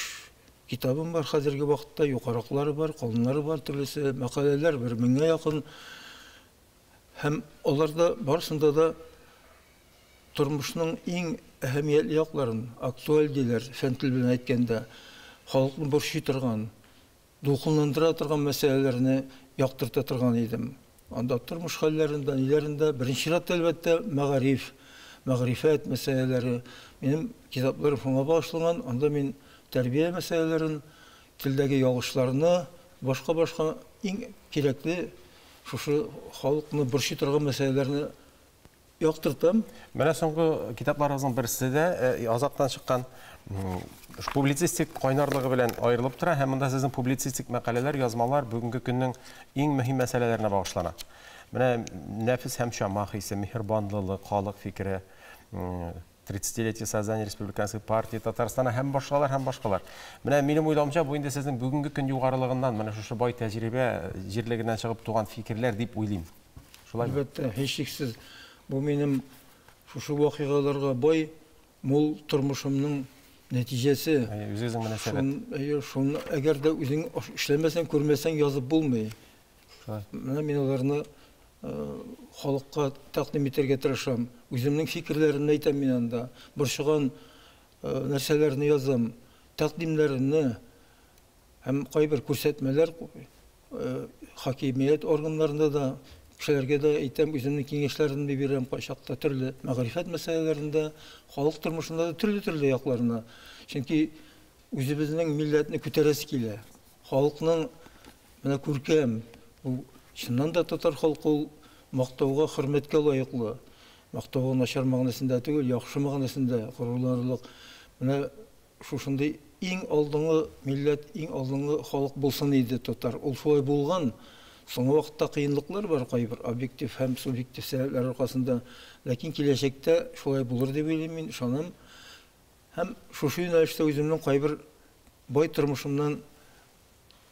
китабым бар хәзерге вакытта, юкараклары бар, калыннары бар, төрлесе, мәкаләләр бер меңгә якын. Һәм аларда барысында да тормышның иң әһәмиятле якларын, актуаль диләр, фән теле белән әйткәндә, халыкны борчый торган, дулкынландыра торган мәсьәләләрне яктырта торган идем. Анда тормыш хәлләрендә, ниләрендә, беренче чиратта, әлбәттә, мәгариф, мәгърифәт мәсьәләләре. Минем китапларым шуңа багышланган. Анда мин тәрбия мәсьәләләрен, телдәге ялгышларны, башка-башка иң кирәкле шушы халыкны борчый торган мәсьәләләрне яктыртам. Менә соңгы китапларыгызның берсе дә азактан чыккан публицистик кайнарлыгы белән аерылып тора һәм монда сезнең публицистик мәкаләләр, язмалар бүгенге көннең иң мөһим мәсьәләләренә багышлана. Менә нәфес һәм чама хисе, миһербанлылык, халык фикере, 30-летие создания Республиканской партии Татарстана һәм башкалар һәм башкалар. Менә минем уйлавымча, бу инде сезнең бүгенге көн югарылыгыннан, менә шушы бай тәҗрибә җирлегеннән чыгып туган фикерләр дип уйлыйм. Шулай Әлбәттә, һичшиксез, бу минем шушы вакыйгаларга бай, мул тормышымның нәтиҗәсе. Үзегезнең мөнәсәбәт. Әйе, шуны әгәр дә үзең эшләмәсәң, күрмәсәң язып булмый. Менә мин аларны халыкка тәкъдим итәргә тырышам. Үземнең фикерләремне әйтәм мин анда. Борчыган нәрсәләрне язам, тәкъдимнәремне һәм кайбер күрсәтмәләр хакимият органнарында да, кешеләргә дә әйтәм, үземнең киңәшләремне бирәм кайчакта төрле мәгърифәт мәсьәләләрендә, халык тормышында да төрле-төрле якларына. Чөнки үзебезнең милләтне күтәрәсе килә. Халыкның менә күркәм, бу чыннан да татар халкы ул мактауга, хөрмәткә лаеклы. Мактауга начар мәгънәсендә түгел, яхшы мәгънәсендә горурланырлык. Менә шушындый иң алдынгы милләт, иң алдынгы халык булсын иде татар. Ул шулай булган. Соңгы вакытта кыенлыклар бар кайбер объектив һәм субъектив сәбәпләр аркасында. Ләкин киләчәктә шулай булыр дип уйлыйм мин, ышанам. Һәм шушы юнәлештә үземнең кайбер бай тормышымнан,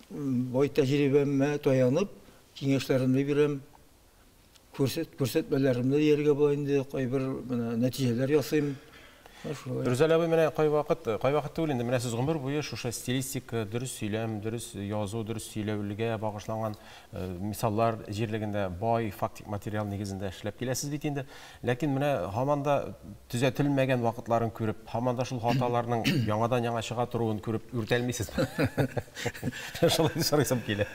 бай тәҗрибәмә таянып, киңәшләремне бирәм. Күрсәтмәләремне дияргә була инде, кайбер менә нәтиҗәләр ясыйм. Рүзәл абый, менә кайвакыт, кайвакыт түгел инде, менә сез гомер буе шушы стилистик дөрес сөйләм, дөрес язу, дөрес сөйләүгә багышланган мисаллар җирлегендә бай фактик материал нигезендә эшләп киләсез бит инде. Ләкин менә һаман да төзәтелмәгән вакытларын күреп, һаман да шул хаталарның яңадан-яңа чыга торуын күреп үртәлмисезме? Шулай сорыйсым килә.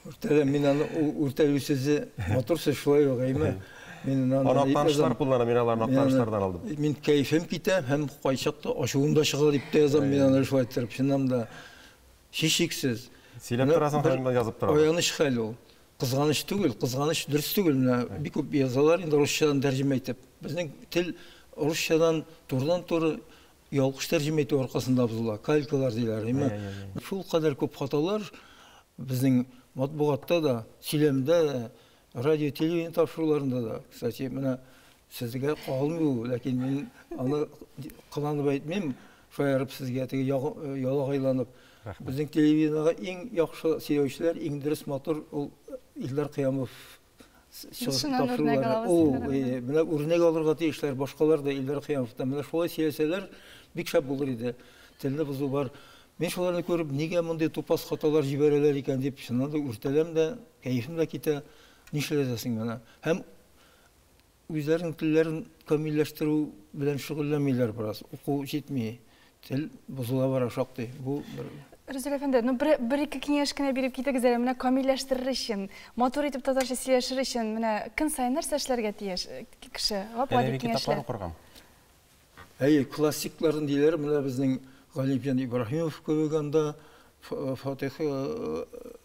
Үртәләм, мин аны ул үртәлү сүзе матур сүз шулай ук, әйме? Мин аны Аны актанышлар куллана, мин аларны актанышлардан алдым. Мин кәефем китә һәм кайчакта ачуым да чыга дип тә язам мин аны шулай иттереп. Чыннан да һичшиксез. Сөйләп торасың һәм язып торасың. Аяныч хәл ул. Кызганыч түгел, кызганыч дөрес түгел. Менә бик күп язалар инде русчадан тәрҗемә итеп. Безнең тел русчадан турыдан-туры ялгыш тәрҗемә итү аркасында бозыла. Калькалар диләр, әйме? Шул кадәр күп хаталар безнең матбугатта да, сөйләмдә дә, радио, телевидение тапшыруларында да. Кстати, менә сезгә кагылмый ул, ләкин мин аны кыланып әйтмим, шаярып сезгә теге ялагайланып. Безнең телевидениегә иң яхшы сөйләүчеләр, иң дөрес матур ул Илдар Кыямов тапшырулары. Ул менә үрнәк алырга тиешләр, башкалар да Илдар Кыямовтан. Менә шулай сөйләсәләр, бик шәп булыр иде. Телне бозу бар. Мин шуларны күреп, нигә мондый тупас хаталар җибәрәләр икән дип, чыннан да үртәләм дә, кәефем дә китә. Нишләтәсең менә? Һәм үзләренең телләрен камилләштерү белән шөгыльләнмиләр бераз. Уку җитми. Тел бозыла бара шактый. Бу бер Рүзәл әфәнде, ну бер, бер ике киңәш кенә биреп китегез әле, менә камилләштерер өчен, матур итеп татарча сөйләшер өчен, менә көн саен нәрсә эшләргә тиеш кеше? Гап-гади Әдәби китаплар киңәшләр. укырга. Әйе, классикларын диләр, менә безнең Галимҗан Ибраһимов кебек анда, Фатих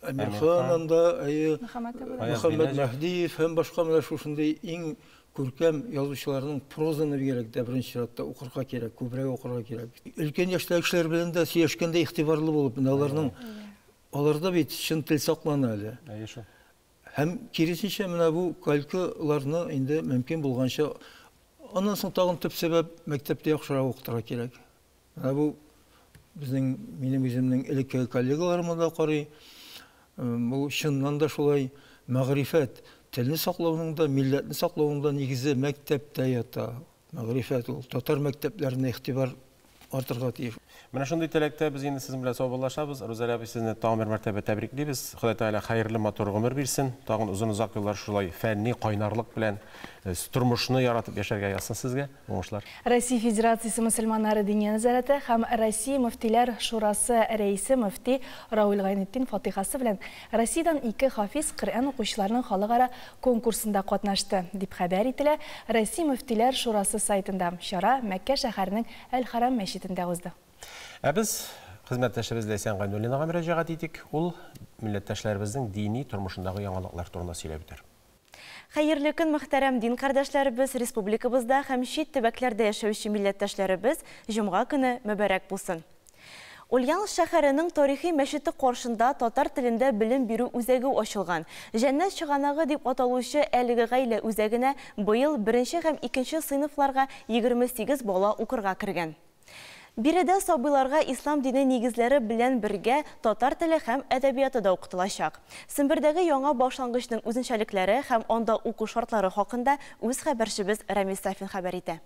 Әмирхан анда, әйе, Мөхәммәт Мәһдиев һәм башка менә шушындый иң күркәм язучыларның прозаны бигрәк тә беренче чиратта укырга кирәк, күбрәк укырга кирәк. Өлкән яшьтәге кешеләр белән дә сөйләшкәндә игътибарлы булып, менә аларның аларда бит чын тел саклана әле. Әйе шул. Һәм киресенчә менә бу калькаларны инде мөмкин булганча аннан соң тагын төп сәбәп мәктәптә яхшырак укытырга кирәк. Менә бу безнең минем үземнең элеккеге коллегаларыма да карый. Бу чыннан да шулай мәгърифәт, телне саклауның да, милләтне саклауның да нигезе мәктәптә ята. Мәгърифәт ул. Татар мәктәпләренә игътибар артырга тиеш. Менә шундый теләктә без инде сезнең белән саубуллашабыз. Рузалия абый, сезне тагын бер мәртәбә тәбриклибез. Ходай Тәгалә хәерле матур гомер бирсен. Тагын озын-озак еллар шулай фәнни кайнарлык белән тормышны яратып яшәргә язсын сезгә. Уңышлар. Россия Федерациясе мөселманнары Диния нәзарәте һәм Россия мөфтиләр шурасы рәисе мөфти Равил Гайнетдин фатыйхасы белән Россиядән ике хафиз Коръән укучыларның халыкара конкурсында катнашты, дип хәбәр ителә Россия мөфтиләр шурасы сайтында. Чара Мәккә шәһәренең Әл-Хәрам мәчетендә узды. Ә без хезмәттәшебез Ләйсән Гайнуллинага мөрәҗәгать итик. Ул милләттәшләребезнең дини тормышындагы яңалыклар турында сөйләп үтәр. Хәерле көн, мөхтәрәм дин кардәшләребез, республикабызда һәм чит төбәкләрдә яшәүче милләттәшләребез, җомга көне мөбарәк булсын. Ульяновск шәһәренең тарихи мәчете каршында татар телендә белем бирү үзәге ачылган. Җәннәт чыганагы дип аталучы әлеге гаилә үзәгенә быел беренче һәм икенче сыйныфларга 28 бала укырга кергән. Биредә сабыйларга ислам дине нигезләре белән бергә татар теле һәм әдәбияты да укытылачак. Сембердәге яңа башлангычның үзенчәлекләре һәм анда уку шартлары хакында үз хәбәрчебез Рамис Сафин хәбәр итә.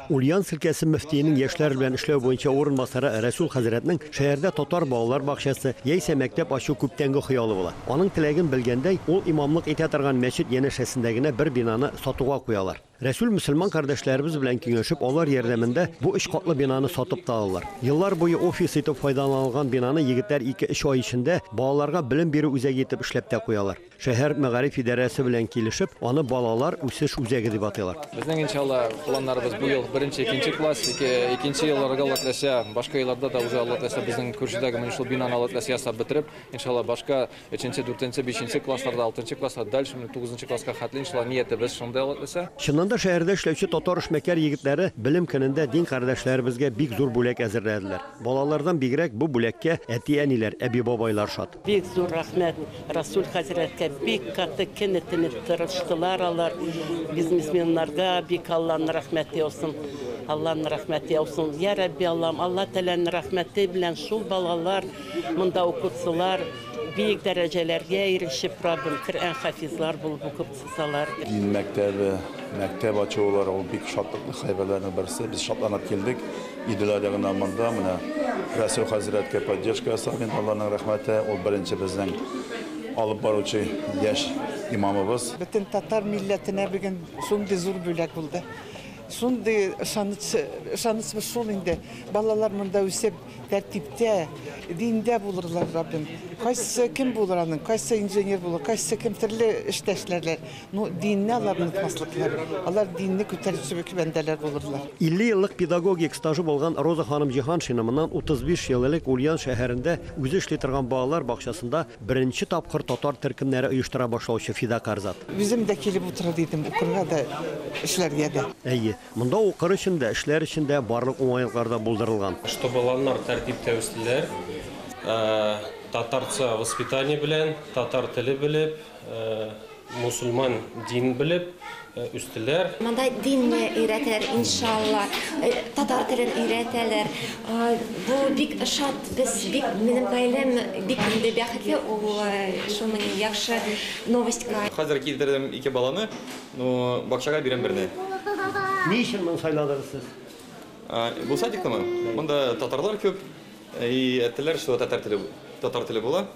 Ульяновск өлкәсе мөфтиенең яшьләр белән эшләү буенча урынбасары Рәсүл хәзрәтнең шәһәрдә татар балалар бакчасы яисә мәктәп ачу күптәнге хыялы була. Аның теләген белгәндәй, ул имамлык итә торган мәчет янәшәсендә генә бер бинаны сатуга куялар. Рәсүл мөселман кардәшләребез белән киңәшеп, алар ярдәмендә бу өч катлы бинаны сатып та алалар. Еллар буе офис итеп файдаланылган бинаны егетләр ике-өч ай эчендә балаларга белем бирү үзәге итеп эшләп тә куялар. Шәһәр мәгариф идарәсе белән килешеп, аны балалар үсеш үзәге дип атыйлар. Безнең, иншалла, планнарыбыз бу ел беренче, икенче класс, ике, икенче елларга Алла теләсә, башка елларда да уже Алла теләсә безнең күршедәге менә шул бинаны Алла теләсә ясап бетереп, иншалла, башка өченче, дүртенче, бишенче классларда, алтынчы классларда, дальше менә тугызынчы класска хәтле, иншалла, ниятебез шундый, Алла теләсә. Чыннан да шәһәрдә эшләүче татар эшмәкәр егетләре Белем көнендә дин кардәшләребезгә бик зур бүләк әзерләделәр. Балалардан бигрәк бу бүләккә әти-әниләр, әби-бабайлар шат. Бик зур рәхмәт Расүл хәзрәткә, бик каты көне-төне тырыштылар алар, бизнесменнарга бик Алланың рәхмәте яусын, Алланың рәхмәте яусын. Я Рәбби Аллам, Алла Тәгаләнең рәхмәте белән шул балалар монда укытсылар, бик дәрәҗәләргә ирешеп, Раббым, Коръән хафизлар булып укып чыксалар. Дин мәктәбе, мәктәп ачулар, ул бик шатлыклы хәбәрләрнең берсе. Без шатланып килдек. Идел аягына монда менә Рәсүл хәзрәткә поддержка ясап, инде Алланың рәхмәте, ул беренче безнең алып баручы яшь имамыбыз. Бөтен татар милләтенә бүген шундый зур бүләк булды. Шундый ышаныч, ышанычыбыз шул инде, балалар монда үсеп, тәртиптә, диндә булырлар, Раббым. Кайсысы кем булыр аның, кайсысы инженер булыр, кайсысы кем төрле эштә эшләрләр. Ну, динне алар онытмаслыклар. Алар динне күтәрүче бәндәләр булырлар. 50 еллык педагогик стажы булган Роза ханым Җиһаншина моннан 35 ел элек Ульян шәһәрендә үзе эшли торган балалар бакчасында беренче тапкыр татар төркемнәре оештыра башлаучы фидакарь зат. Үзем дә килеп утырыр идем, укырга да, эшләргә дә. Әйе, монда укыр өчен дә, эшләр өчен дә барлык уңайлыклар да булдырылган. Чтобы балалар тәртиптә үстеләр, татарча воспитание белән, татар теле белеп, мусульман дин белеп үстеләр. Монда динне өйрәтәләр, иншалла, татар телен өйрәтәләр. Бу бик шат, без бик, минем гаиләм бик инде бәхетле, ул шул менә яхшы новостька. Хәзер китердем ике баланы, но бакчага бирәм берне. Ни өчен моны сайладыгыз сез? Бу садиктамы? Монда татарлар күп, и әйттеләр, что татар теле, татар теле була.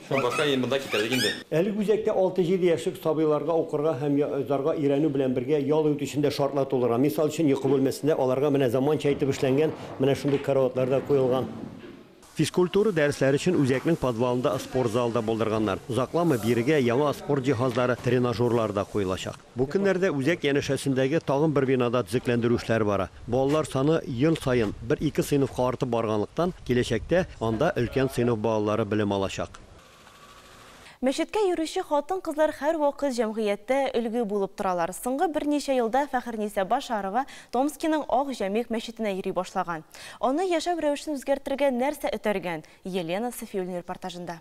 Шуңа башка монда китердек инде. Әлеге үзәктә 6-7 яшьлек сабыйларга укырга һәм язарга өйрәнү белән бергә ял итү өчен дә шартлар тудырган. Мисал өчен, йокы бүлмәсендә аларга менә заманча итеп эшләнгән менә шундый караватлар да куелган. Физкультура дәресләре өчен үзәкнең подвалында спорт залы да булдырганнар. Озакламый бирегә яңа спорт җиһазлары, тренажерлар да куелачак. Бу көннәрдә үзәк янәшәсендәге тагын бер бинада төзекләндерү эшләре бара. Балалар саны ел саен бер-ике сыйныфка артып барганлыктан, киләчәктә анда өлкән сыйныф балалары белем алачак. Мәчеткә йөрүче хатын-кызлар һәрвакыт җәмгыятьтә өлге булып торалар. Соңгы берничә елда Фәхерниса Башарова Томскиның Ак Җәмигъ мәчетенә йөри башлаган. Аны яшәү рәвешен үзгәртергә нәрсә этәргән? Елена Сафиуллина репортажында.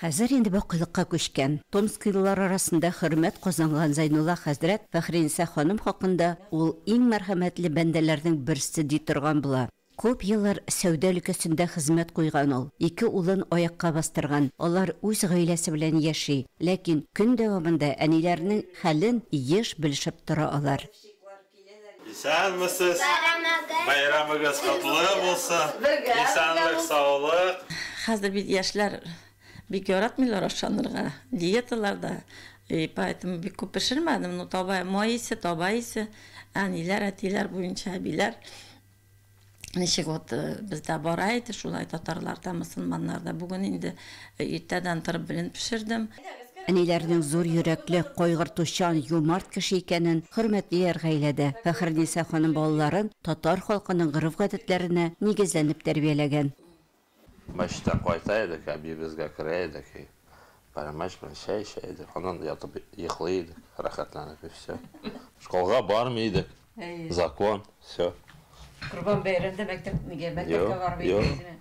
Хәзер инде бакыйлыкка күчкән. Томскийлылар арасында хөрмәт казанган Зәйнулла хәзрәт Фәхрениса ханым хакында ул иң мәрхәмәтле бәндәләрнең берсе ди торган була. Күп еллар сәүдә өлкәсендә хезмәт куйган ул. Ике улын аякка бастырган, алар үз гаиләсе белән яши. Ләкин көн дәвамында әниләренең хәлен еш белешеп тора алар. Исәнмесез! Бәйрәмегез котлы булсын! Исәнлек, саулык! Хәзер бит яшьләр бик яратмыйлар ашанырга, диеталарда. И поэтому бик күп пешермәдем, но таба май исе, таба исе, әниләр, әтиләр буенча әбиләр ничек вот бездә бара иде, шулай татарларда, мөселманнарда. Бүген инде иртәдән торып белен пешердем. Әниләренең зур йөрәкле, кайгыртучан, юмарт кеше икәнен хөрмәтлиләр гаиләдә. Фәхерниса ханым балаларын татар халкының гореф-гадәтләренә нигезләнеп тәрбияләгән. Мәчеттән кайта идек, әбиебезгә керә идек, и пәрәмәч белән чәй эчә идек, аннан ятып йоклый идек, рәхәтләнеп, и все. Школга бармый идек, закон, все. Корбан бәйрәмдә мәктәп нигә мәктәпкә бармый идегезме?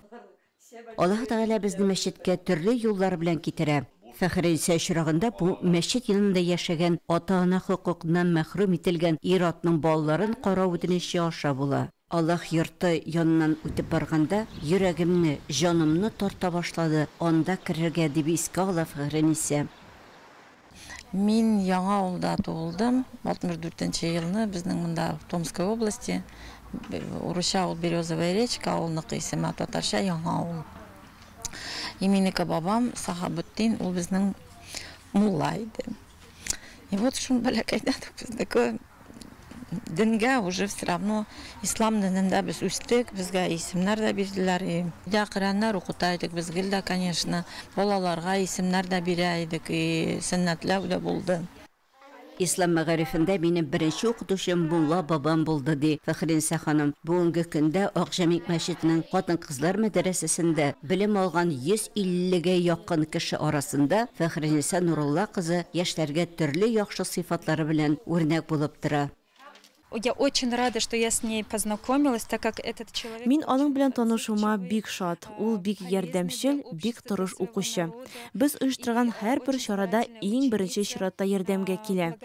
Аллаһы Тәгалә безне мәчеткә төрле юллар белән китерә. Фәхрениса очрагында бу мәчет янында яшәгән ата-ана хокукыннан мәхрүм ителгән ир-атның балаларын карау үтенече аша була. Аллаһ йорты яныннан үтеп барганда, йөрәгемне, җанымны тарта башлады, анда керергә, дип искә ала Фәхрениса. Мин Яңа авылда туылдым, 64 нче елны, безнең монда в Томской области, урысча ул Березовая речка авылныкы исеме, ә татарча Яңа авыл. И минеке бабам Сахабутдин, ул безнең мулла иде. И вот шул бәләкәйдән үк безнеке денгә уже все равно ислам денендә без үстек, безгә исемнәр дә бирделәр. И дә Коръәннәр укыта идек без гел дә, конечно, балаларга исемнәр дә бирә идек, и сөннәтләү дә булды. Ислам мәгарифендә минем беренче укытучым мулла бабам булды, ди Фәхрениса ханым. Бүгенге көндә Акҗамик мәчетенең хатын-кызлар мәдрәсәсендә белем алган 150 гә якын кеше арасында Фәхрениса Нурулла кызы яшьләргә төрле яхшы сыйфатлары белән үрнәк булып тора. Я очень рада, что я с ней познакомилась, так как этот человек... Мин аның белән танышуыма бик шат. Ул бик ярдәмчел, бик тырыш укучы. Без оештырган һәрбер чарада иң беренче чиратта ярдәмгә килә.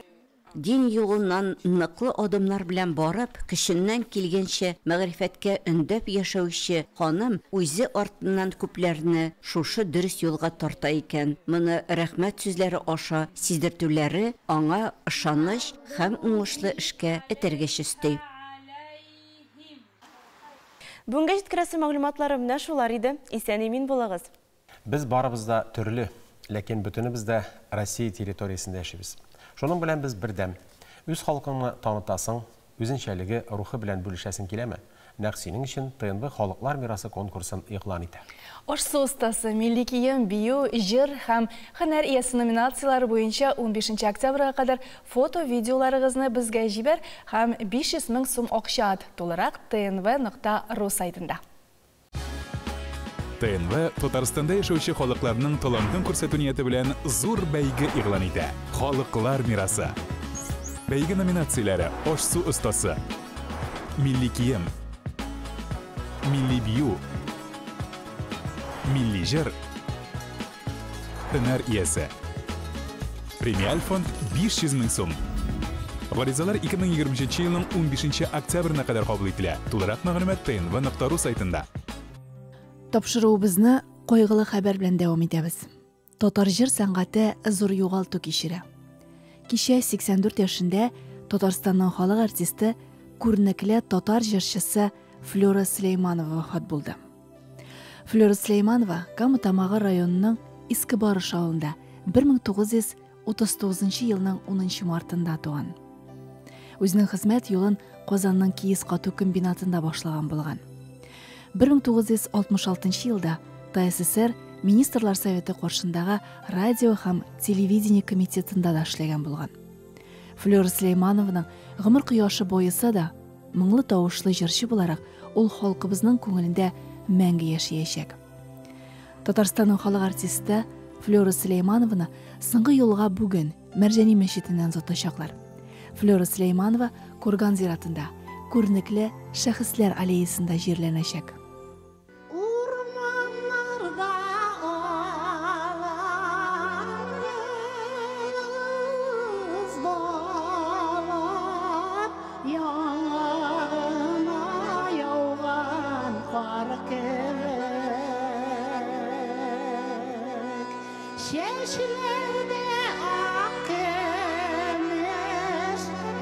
Дин юлыннан ныклы адымнар белән барып, көченнән килгәнчә мәгърифәткә өндәп яшәүче ханым үзе артыннан күпләрне шушы дөрес юлга тарта икән. Моны рәхмәт сүзләре аша сиздертүләре аңа ышаныч һәм уңышлы эшкә этәргеч өсти. Бүгенгә җиткерәсе мәгълүматларым менә шулар иде. Исән-имин булыгыз. Без барыбыз да төрле, ләкин бөтенебез дә Россия территориясендә яшибез. Шуның белән без бердәм. Үз халкыңны танытасың, үзенчәлеге, рухы белән бүлешәсең киләме? Нәкъ синең өчен ТНВ Халыклар мирасы конкурсын игълан итә. Аш-су остасы, милли кием, бию, җыр һәм һөнәр иясе номинацияләре буенча унбишенче октябрьгә кадәр фото-видеоларыгызны безгә җибәр һәм 500 мең сум акча ат. Тулырак тнв нокта ру сайтында. ТНВ Татарстанда яшәүче халыкларның талантын күрсәтү нияте белән зур бәйге игълан итә. Халыклар мирасы. Бәйге номинацияләре: аш-су остасы, милли кием, милли бию, милли җыр, һөнәр иясе. Премиаль фонд 500 мең сум. Гаризалар 2023 елның 15 октябренә кадәр кабул ителә. Тулырак мәгълүмат тнв нокта ру сайтында. Тапшыруыбызны кайгылы хәбәр белән дәвам итәбез. Татар җыр сәнгате зур югалту кичерә. Кичә 84 яшендә Татарстанның халык артисты, күренекле татар җырчысы Флюра Сөләйманова вафат булды. Флюра Сөләйманова Кама Тамагы районының Иске Барыш авылында 1939 елның 10 мартында туган. Үзенең хезмәт юлын Казанның киез кату комбинатында башлаган булган. 1966 елда ТССР Министрлар Советы каршындагы радио һәм телевидение комитетында да эшләгән булган. Флюра Сөләйманованың гомер кояшы буеса да, моңлы тавышлы җырчы буларак, ул халкыбызның күңелендә мәңге яшәячәк. Татарстанның халык артисты Флюра Сөләйманованы соңгы юлга бүген Мәрҗани мәчетеннән озатачаклар. Флюра Сөләйманова Курган зиратында күренекле шәхесләр аллеясында җирләнәчәк. Урманнарда алан балап, яңагына яуган Чәчләрдә ак көмеш,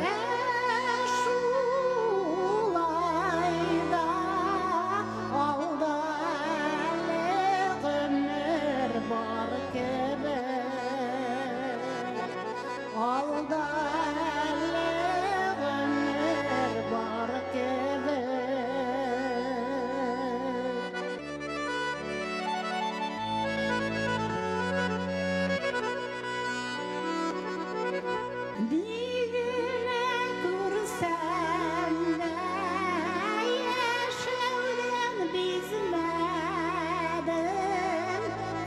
ә шулай да алда әле гомер бар кебек. Алда әле гомер бар кебек. Ни генә күрсәм дә, яшәүдән бизмәдем.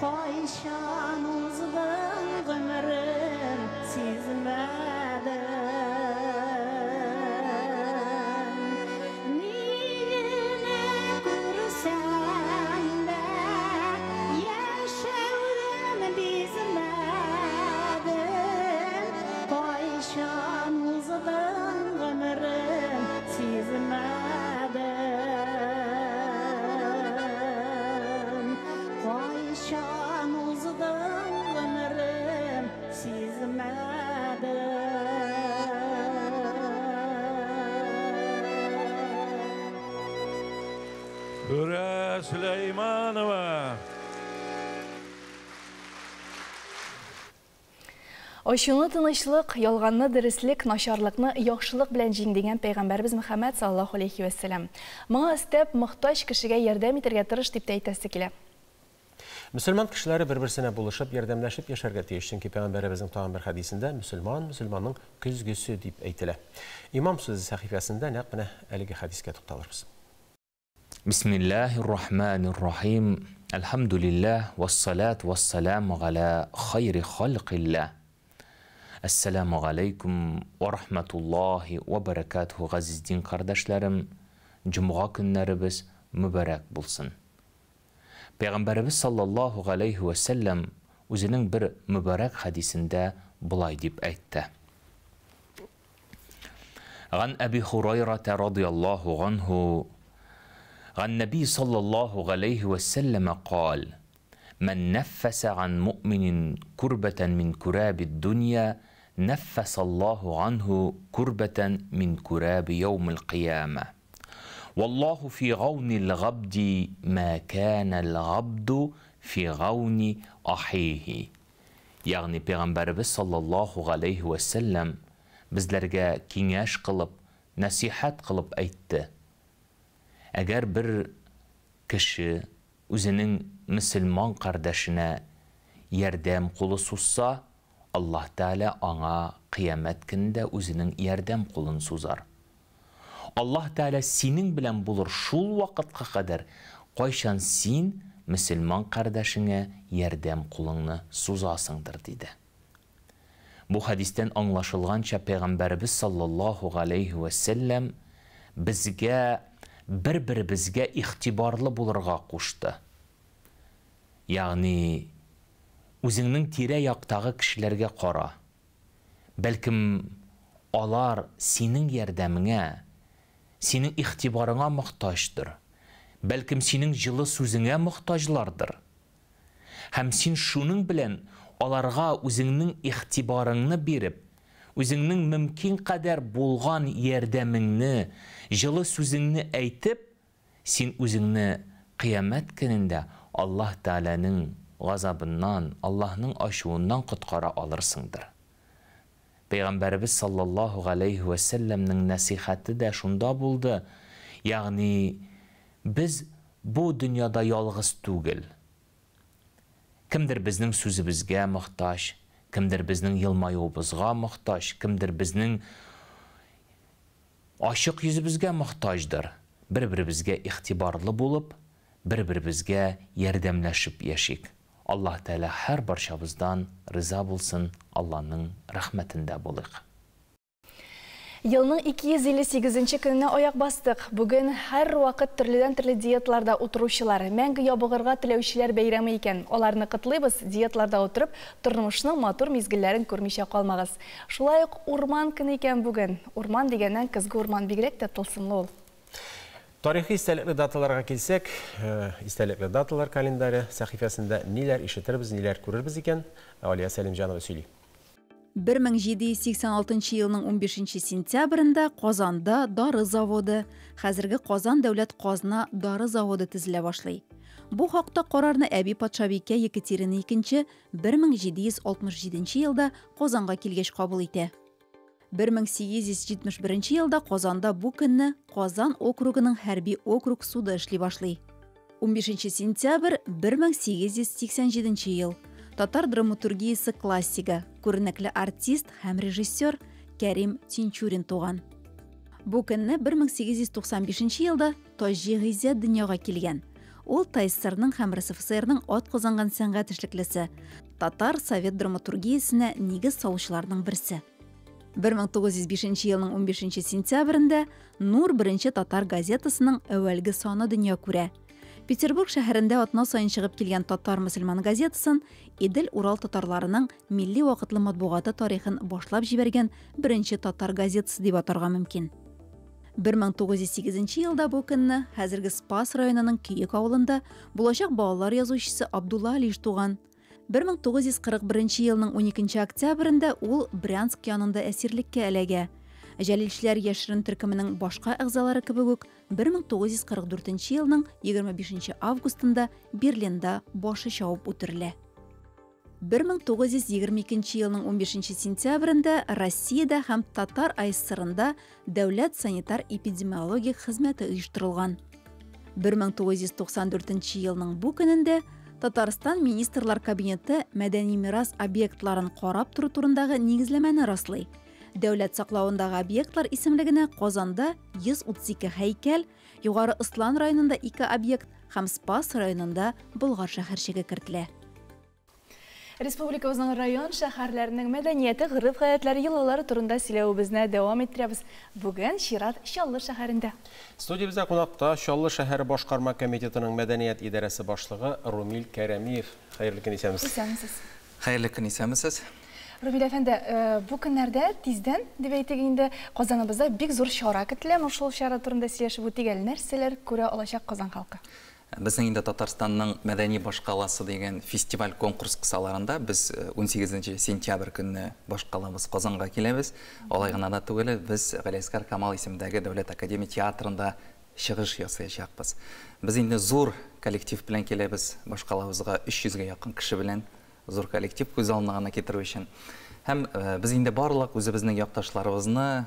Кайчан уздың гомерем, сизмәдем. Ни генә күрсәм дә, яшәүдән бизмәдем. Кайчан уздың гомерем, сизмәдем. Кайчан уздың гомерем, сизмәдем. Ура, Сулейманова! Ачуны тынычлык, ялганны дөреслек, начарлыкны яхшылык белән җиң дигән пәйгамбәрбез Мөхәммәд саллаллаһу алейхи вәссәлам. Моңа өстәп, мохтаҗ кешегә ярдәм итәргә тырыш дип тә әйтәсе килә. Мөселман кешеләре бер-берсенә булышып, ярдәмләшеп яшәргә тиеш, чөнки пәйгамбәребезнең тагын бер хәдисендә мөселман мөселманның көзгесе дип әйтелә. Имам сүзе сәхифәсендә нәкъ менә әлеге хәдискә тукталырбыз. Бисмиллахир рахманир рахим. Әлхәмдүлилләһ вассалату вассаламу галя хайри халкилләһ. Әссәламу галәйкүм ва рахматуллаһи ва баракатуһу, газиз дин кардәшләрем, җомга көннәребез мөбарәк булсын. Пәйгамбәребез саллаллаһу галәйһи ва сәлләм үзенең бер мөбарәк хәдисендә болай дип әйтте. Ган Әби Хурайрата радияллаһу ганһу ган Нәби саллаллаһу галәйһи ва сәлләмә кал: Мән нәффәсә ган муъминин курбәтән мин курабид дөнья, нәффәс Аллаһу анһу курбәтән мин кураби яумил кыяма. Валлаһу фи гаунил габди ма канал габду фи гауни ахихи. Ягъни пәйгамбәребез саллаллаһу галәйһи ва сәлләм безләргә киңәш кылып, нәсихәт кылып әйтте. Әгәр бер кеше үзенең мөселман кардәшенә ярдәм кулы сузса, Аллаһ Тәгалә аңа кыямәт көнендә үзенең ярдәм кулын сузар. Аллаһ Тәгалә синең белән булыр шул вакытка кадәр, кайчан син мөселман кардәшеңә ярдәм кулыңны сузасыңдыр, диде. Бу хәдистән аңлашылганча, пәйгамбәребез саллаллаһу галәйһи ва сәлләм безгә бер-беребезгә игътибарлы булырга кушты. Ягъни үзеңнең тирә-яктагы кешеләргә кара. Бәлкем алар синең ярдәмеңә, синең игътибарыңа мохтаҗдыр. Бәлкем синең җылы сүзеңә мохтаҗлардыр. Һәм син шуның белән аларга үзеңнең игътибарыңны биреп, үзеңнең мөмкин кадәр булган ярдәмеңне, җылы сүзеңне әйтеп, син үзеңне кыямәт көнендә Аллаһ Тәгаләнең газабыннан, Аллаһның ачуыннан коткара алырсыңдыр. Пәйгамбәребез саллаллаһу галәйһи ва сәлләмнең нәсихәте дә шунда булды. Ягъни без бу дөньяда ялгыз түгел. Кемдер безнең сүзебезгә мохтаҗ, кемдер безнең елмаюыбызга мохтаҗ, кемдер безнең ачык йөзебезгә мохтаҗдыр. Бер-беребезгә игътибарлы булып, бер-беребезгә ярдәмләшеп яшик. Аллаһ Тәгалә һәр барчабыздан риза булсын, Аллаһның рәхмәтендә булыйк. Елның 258 көненә аяк бастык. Бүген һәр вакыт төрледән-төрле диетларда утыручылар, мәңге ябыгырга теләүчеләр бәйрәме икән. Аларны котлыйбыз, диетларда утырып, тормышның матур мизгелләрен күрмичә калмагыз. Шулай ук урман көне икән бүген. Урман дигәннән көзге урман бигрәк тә тылсымлы ул. Тарихи истәлекле даталарга килсәк, истәлекле даталар календаре сәхифәсендә ниләр ишетербез, ниләр күрербез икән, Алия Сәлимҗанова сөйли. 1786 елның 15 сентябрендә Казанда дары заводы, хәзерге Казан дәүләт казна дары заводы төзелә башлый. Бу хакта карарны әби патшабикә Екатерина II 1767 елда Казанга килгәч кабул итә. 1871 елда Казанда бу көнне Казан округының хәрби округ суды эшли башлый. 15 сентябрь 1887 ел. Татар драматургиясе классигы, күренекле артист һәм режиссер Кәрим Тинчурин туган. Бу көнне 1895 елда Таҗи Гыйззәт дөньяга килгән. Ул ТАССРның һәм РСФСРның атказанган сәнгать эшлеклесе, татар совет драматургиясенә нигез салучыларның берсе. 1905 елның 15 сентябрендә Нур беренче татар газетасының әүвәлге саны дөнья күрә. Петербург шәһәрендә атна саен чыгып килгән Татар мөселман газетасын Идел-Урал татарларының милли вакытлы матбугаты тарихын башлап җибәргән беренче татар газетасы дип атарга мөмкин. 1908 елда бу көнне хәзерге Спас районының Көек авылында булачак балалар язучысы Абдулла Алиш туган. 1941 елның 12 октябрендә ул Брянск янында әсирлеккә эләгә. Җәлилчеләр яшерен төркеменең башка әгъзалары кебек үк 1944 елның 25 августында Берлинда башы чабып үтерелә. 1922 елның 15 сентябрендә Россиядә һәм Татар АССРында дәүләт санитар-эпидемиологик хезмәте оештырылган. 1994 елның бу көнендә Татарстан Министрлар Кабинеты мәдәни мирас объектларын карап тору турындагы нигезләмәне раслый. Дәүләт саклавындагы объектлар исемлегенә Казанда 132 һәйкәл, Югары Ослан районында 2 объект һәм Спас районында Болгар шәһәрчеге кертелә. Республикабызның район шәһәрләренең мәдәнияте, гореф-гадәтләре, йолалары турында сөйләвебезне дәвам иттерәбез. Бүген чират Чаллы шәһәрендә. Студиябездә кунакта Чаллы шәһәре башкарма комитетының мәдәният идарәсе башлыгы Румил Кәрәмиев. Хәерле көн, исәнмесез. Исәнмесез. Хәерле көн, исәнмесез. Румил әфәнде, бу көннәрдә тиздән дип әйтик инде, Казаныбызда бик зур чара көтелә. Шул чара турында сөйләшеп үтик әле. Нәрсәләр күрә алачак Казан халкы? Безнең инде Татарстанның мәдәни башкаласы дигән фестиваль конкурс кысаларында без 18 сентябрь көнне башкалабыз Казанга киләбез. Алай гына да түгел, без Галиәсгар Камал исемендәге Дәүләт академия театрында чыгыш ясаячакбыз. Без инде зур коллектив белән киләбез, башкалабызга 300гә якын кеше белән зур коллектив күз алдына гына китерү өчен. Һәм без инде барлык үзебезнең якташларыбызны,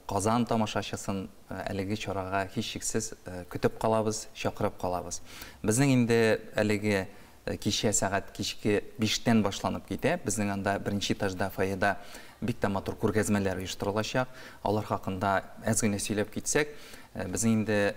Казан тамашачысын әлеге чарага һичшиксез көтеп калабыз, чакырып калабыз. Безнең инде әлеге кичә сәгать кичке 5-тән башланып китә. Безнең анда беренче этажда фойеда бик тә матур күргәзмәләр оештырылачак. Алар хакында әз генә сөйләп китсәк, безнең инде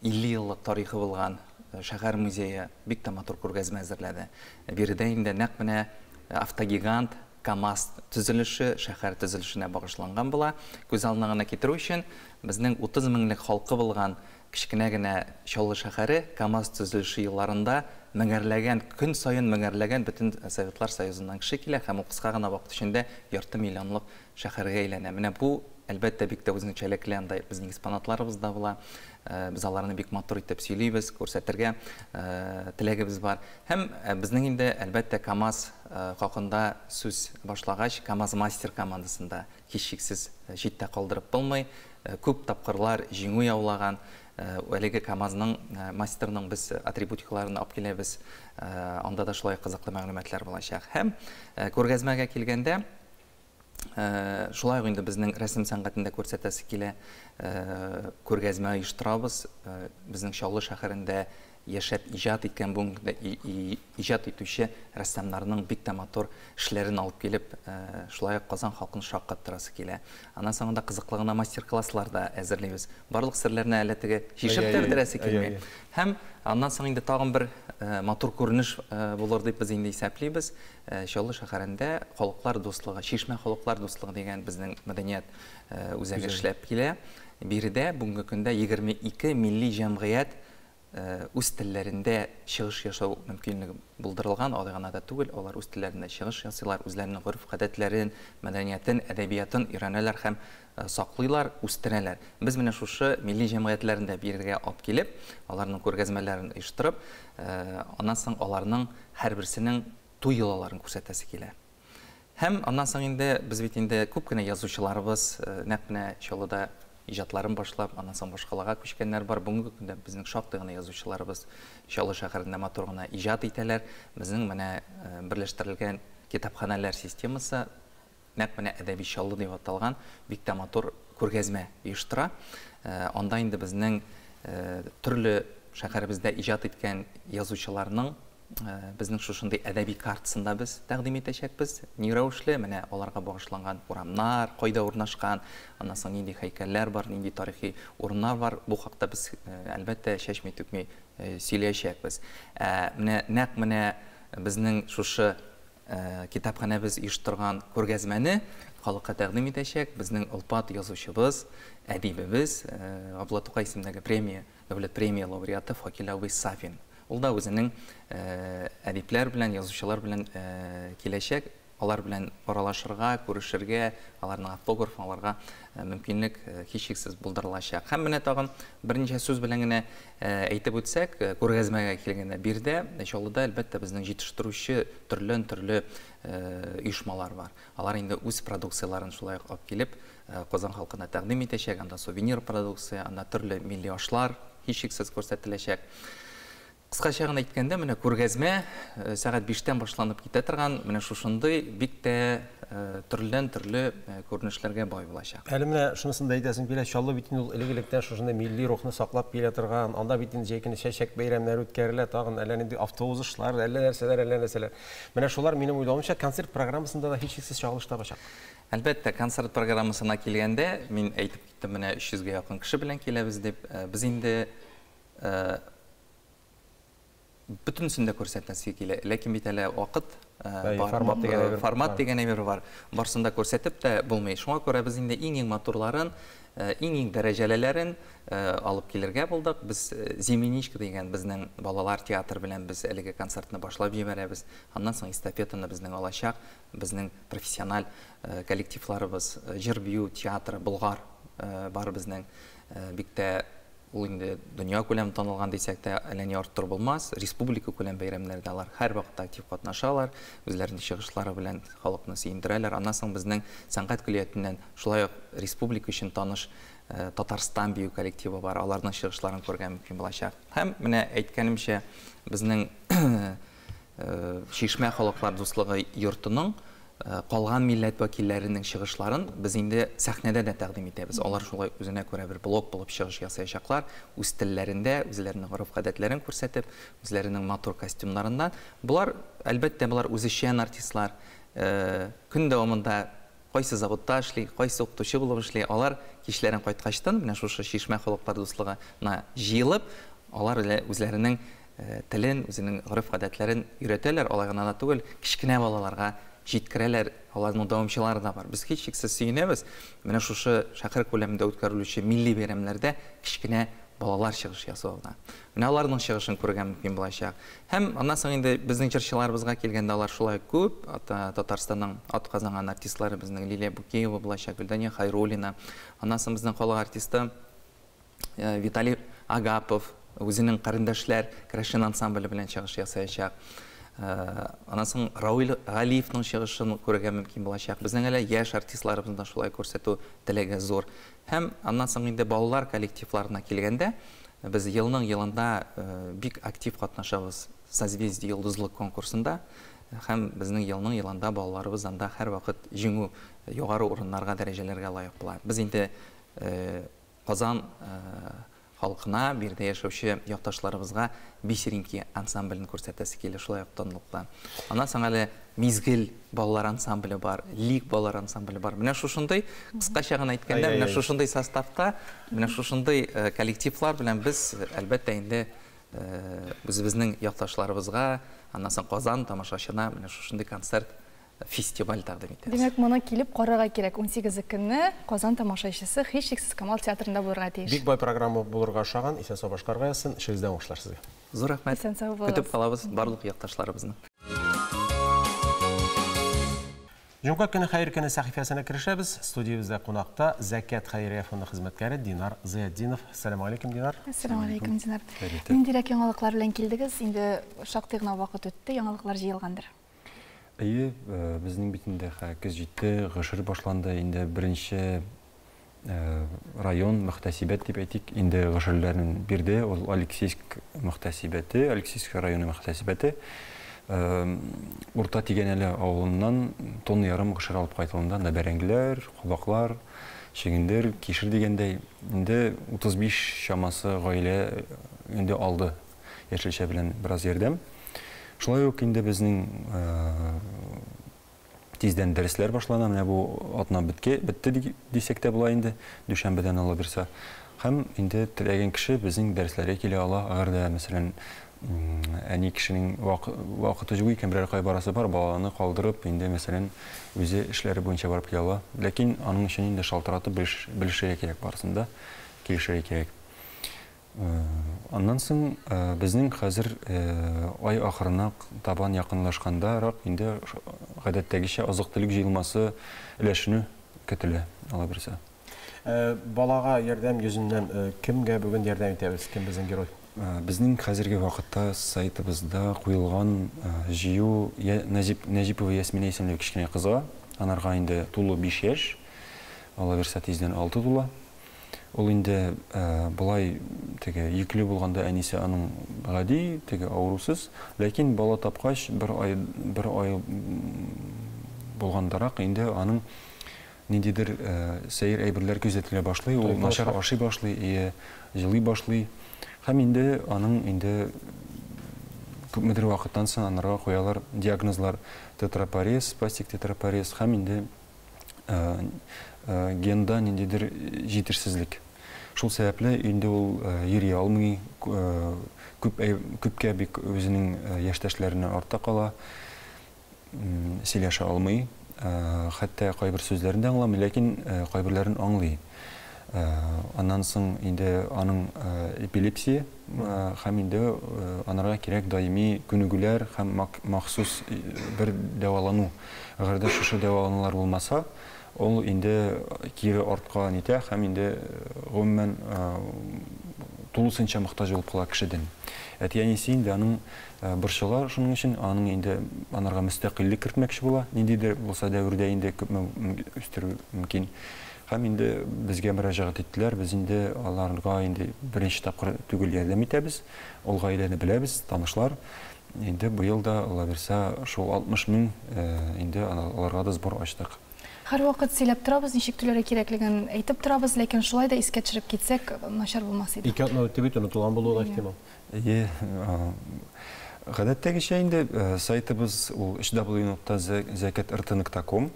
50 еллык тарихы булган шәһәр музее бик тә матур күргәзмә әзерләде. Биредә инде нәкъ менә автогигант КАМАЗ төзелеше, шәһәр төзелешенә багышланган була. Күз алдына гына китерү өчен безнең 30 меңлек халкы булган кечкенә генә Чаллы шәһәре КАМАЗ төзелеше елларында меңәрләгән, көн саен меңәрләгән бөтен Советлар Союзыннан кеше килә һәм ул кыска гына вакыт эчендә ярты миллионлык шәһәргә әйләнә. Менә бу әлбәттә бик тә үзенчәлекле, анда безнең экспонатларыбыз да була. Без аларны бик матур итеп сөйлибез, күрсәтергә теләгебез бар. Һәм безнең инде әлбәттә КАМАЗ хакында сүз башлагач, КАМАЗ мастер командасында һичшиксез читтә калдырып булмый. Күп тапкырлар җиңү яулаган әлеге КАМАЗның мастерның без атрибутикаларын алып киләбез. Анда да шулай кызыклы мәгълүматлар булачак. Һәм күргәзмәгә килгәндә, шулай ук инде безнең рәсем сәнгатендә күрсәтәсе килә, күргәзмә оештырабыз. Безнең Чаллы шәһәрендә яшәп иҗат иткән, бүгенге көндә иҗат итүче рәссамнарның бик тә матур эшләрен алып килеп, шулай ук Казан халкын шаккаттырасы килә. Аннан соң да кызыклы гына мастер-класслар да әзерлибез. Барлык серләрне әле теге чишеп тә бетерәсе килми. Һәм аннан соң инде тагын бер матур күренеш булыр дип без инде исәплибез. Чаллы шәһәрендә халыклар дуслыгы, Чишмә халыклар дуслыгы дигән безнең мәдәният үзәге эшләп килә. Биредә бүгенге көндә 22 милли җәмгыять үз телләрендә чыгыш ясау мөмкинлеге булдырылган, алай гына да түгел, алар үз телләрендә чыгыш ясыйлар, үзләренең гореф-гадәтләрен, мәдәниятен, әдәбиятын өйрәнәләр һәм саклыйлар, үстерәләр. Без менә шушы милли җәмгыятьләрен дә бирегә алып килеп, аларның күргәзмәләрен оештырып, аннан соң аларның һәрберсенең туй йолаларын күрсәтәсе килә. Һәм аннан соң инде без бит инде күп кенә язучыларыбыз нәкъ менә Чаллыда иҗатларын башлап, аннан соң башкалага күчкәннәр бар. Бүгенге көндә безнең шактый гына язучыларыбыз Чаллы шәһәрендә матур гына иҗат итәләр. Безнең менә берләштерелгән китапханәләр системасы нәкъ менә Әдәби Чаллы дип аталган бик тә матур күргәзмә оештыра. Анда инде безнең төрле шәһәребездә иҗат иткән язучыларның безнең шушындый әдәби картасын да без тәкъдим итәчәкбез. Ни рәвешле, менә аларга багышланган урамнар, кайда урнашкан, аннан соң нинди һәйкәлләр бар, нинди тарихи урыннар бар, бу хакта без, әлбәттә, чәчми-түкми сөйләячәкбез. Ә менә нәкъ менә безнең шушы китапханәбез оештырган күргәзмәне халыкка тәкъдим итәчәк безнең олпат язучыбыз, әдибебез, Габдулла Тукай исемендәге премия, дәүләт премия лауреаты Факил абый Сафин. Ул да үзенең әдипләр белән, язучылар белән киләчәк, алар белән аралашырга, күрешергә, аларның автографын алырга мөмкинлек һичшиксез булдырылачак. Һәм менә тагын берничә сүз белән генә әйтеп үтсәк, күргәзмәгә килгәндә, биредә, Чаллыда, әлбәттә, безнең җитештерүче төрледән-төрле оешмалар бар. Алар инде үз продукцияләрен шулай ук алып килеп, Казан халкына тәкъдим итәчәк. Анда сувенир продукция, анда төрле милли ашлар һичшиксез күрсәтеләчәк. Кыскача гына әйткәндә, менә күргәзмә сәгать биштән башланып китә торган менә шушындый бик тә төрледән-төрле күренешләргә бай булачак. Әле менә шунысын да әйтәсем килә, Чаллы бит инде ул элек-электән шушындый милли рухны саклап килә торган, анда бит инде җәй көне чәчәк бәйрәмнәре үткәрелә, тагын әллә нинди автоузышлар, әллә нәрсәләр, әллә нәрсәләр. Менә шулар, минем уйлавымча, концерт программасында да һичшиксез чагылыш табачак. Әлбәттә, концерт программасына килгәндә, мин әйтеп киттем, менә 300 гә якын кеше белән киләбез дип. Без инде бөтенесен дә күрсәтәсе килә, ләкин бит әле вакыт бар, формат дигән әйбер формат дигән әйбер бар. Барысын да күрсәтеп тә булмый. Шуңа күрә без инде иң-иң матурларын, иң-иң дәрәҗәлеләрен алып килергә булдык. Без Земляничка дигән безнең балалар театры белән без әлеге концертны башлап җибәрәбез. Аннан соң эстафетаны безнең алачак, безнең профессиональ коллективларыбыз, җыр-бию театры, Болгар бар безнең. Бик тә ул инде дөнья күләм танылган дисәк тә, әллә ни арттыру булмас. Республика күләм бәйрәмнәрдә алар һәрвакытта актив катнашалар, үзләренең чыгышлары белән халыкны сөендерәләр. Аннан соң безнең сәнгать көллиятеннән шулай ук республика өчен таныш Татарстан бию коллективы бар, аларның чыгышларын күрергә мөмкин булачак. Һәм менә әйткәнемчә, безнең Чишмә халыклар дуслыгы йортының калган милләт вәкилләренең чыгышларын без инде сәхнәдә дә тәкъдим итәбез. Алар шулай үзенә күрә бер блок булып чыгыш ясаячаклар, үз телләрендә, үзләренең гореф-гадәтләрен күрсәтеп, үзләренең матур костюмнарында. Болар, әлбәттә, болар үзешчән артистлар. Көн дәвамында кайсы заводта эшли, кайсы укытучы булып эшли, алар кичләрен кайткачтан, менә шушы Чишмә халыклар дуслыгына җыелып, алар үзләренең телен, үзенең гореф-гадәтләрен өйрәтәләр, алай гына да түгел, кечкенә балаларга җиткерәләр, аларның дәвамчылары да бар. Без һичшиксез сөенәбез, менә шушы шәһәр күләмендә үткәрелүче милли бәйрәмнәрдә кечкенә балалар чыгыш ясавына. Менә аларның чыгышын күрергә мөмкин булачак. Һәм аннан соң инде безнең җырчыларыбызга килгәндә, алар шулай күп. Татарстанның атказанган артистлары безнең Лилия Букеева булачак, Гөлдания Хайруллина. Аннан соң безнең халык артисты Виталий Агапов үзенең Карендәшләр керәшен ансамбле белән чыгыш ясаячак. Аннан соң Рауил Галиевның чыгышын күрергә мөмкин булачак. Безнең әле яшь артистларыбызны да шулай күрсәтү теләге зур. Һәм аннан соң инде балалар коллективларына килгәндә, без елның елында бик актив катнашабыз Созвездие йолдызлык конкурсында. Һәм безнең елның елында балаларыбыз анда һәрвакыт җиңү, югары урыннарга, дәрәҗәләргә лаек була. Без инде Казан халкына, биредә яшәүче якташларыбызга Бисеринки ансамблен күрсәтәсе килә, шулай ук данлыклы. Аннан соң әле Мизгел балалар ансамбле бар, Лик балалар ансамбле бар. Менә шушындый, кыскача гына әйткәндә, менә шушындый составта, менә шушындый коллективлар белән без, әлбәттә инде, үзебезнең якташларыбызга, аннан соң Казан тамашачына менә шушындый концерт фестиваль тәкъдим итәбез. Димәк, моны килеп карарга кирәк. 18 көнне Казан тамашачысы һичшиксез Камал театрында булырга тиеш. Бик бай программа булырга ошаган. Исән-сау башкарырга язсын. Эшегездә уңышлар сезгә. Зур рәхмәт. Исән-сау булыгыз. Көтеп калабыз барлык якташларыбызны. Җомга көне хәер көне сәхифәсенә керешәбез. Студиябездә кунакта Зәкят хәйрия фонды хезмәткәре Динар Зыятдинов. Ассаламу алейкум, Динар. Ассаламу алейкум, Динар. Ниндирәк яңалыклар белән килдегез? Инде шактый гына вакыт үтте, яңалыклар җыелгандыр. Әйе, безнең бит инде көз җитте, гошер башланды. Инде беренче район мөхтәсибәт дип әйтик, инде гошерләрен бирде. Ул Алексеевск мөхтәсибәте, Алексеевск районы мөхтәсибәте. Урта Тигәнәле авылыннан тонна ярым гошер алып кайтылында, анда бәрәңгеләр, кабаклар, чөгендер, кишер дигәндәй, инде 35 чамасы гаилә инде алды яшелчә белән бераз ярдәм. Шулай ук инде безнең тиздән дәресләр башлана, менә бу атна бетте дисәк тә була инде, дүшәмбедән ала бирсә. Һәм инде теләгән кеше безнең дәресләргә килә ала. Әгәр дә, мәсәлән, әни кешенең вакыты юк икән, берәр кая барасы бар, баланы калдырып, инде, мәсәлән, үзе эшләре буенча барып килә ала. Ләкин аның өчен инде шалтыратып белешергә кирәк, барысын да килешергә кирәк. Аннан соң безнең хәзер ай ахырына табан якынлашкандарак инде гадәттәгечә азык-төлек җыелмасы өләшенү көтелә, ала бирсә. Балага ярдәм йөзеннән кемгә бүген ярдәм итәбез? Кем безнең герой? Безнең хәзерге вакытта сайтыбызда куелган җыю Нәҗипова Ясминә исемле кечкенә кызга, анарга инде тулы 5 яшь, ала бирсә тиздән 6 тула. Ул инде болай теге йөкле булганда әнисе аның гади, теге авырусыз, ләкин бала тапкач бер ай булгандарак инде аның ниндидер сәер әйберләр күзәтелә башлый, ул начар ашый башлый, җылый башлый. Һәм инде аның инде күпмедер вакыттан соң анарга куялар диагнозлар тетрапарез, спастик тетрапарез һәм инде генда ниндидер җитешсезлек. Шул сәбәпле инде ул йөри алмый, күпкә бик үзенең яшьтәшләреннән артта кала, сөйләшә алмый, хәтта кайбер сүзләрен дә аңламый, ләкин кайберләрен аңлый. Аннан соң инде аның эпилепсия һәм инде анарга кирәк даими күнегүләр һәм махсус бер дәвалану. Әгәр дә шушы дәваланулар булмаса, ул инде кире артка нитә һәм инде гомумән тулысынча мохтаҗ булып кала кешедән. Әти-әнисе инде аның борчыла, шуның өчен аның инде анарга мөстәкыйльлек кертмәкче була, ниндидер булса дәвердә инде күпме үстерү мөмкин. Һәм инде безгә мөрәҗәгать иттеләр, без инде аларга инде беренче тапкыр түгел ярдәм итәбез, ул гаиләне беләбез, танышлар. Инде быел да, Алла бирсә, шул 60 мең инде аларга да сбор ачтык. Һәрвакыт сөйләп торабыз, ничек түләргә кирәклеген әйтеп торабыз, ләкин шулай да искә төшереп китсәк, начар булмас иде. Ике атна үтте бит, онытылган булуы да ихтимал. Әйе, гадәттәгечә инде сайтыбыз ул www.zakatrt.com.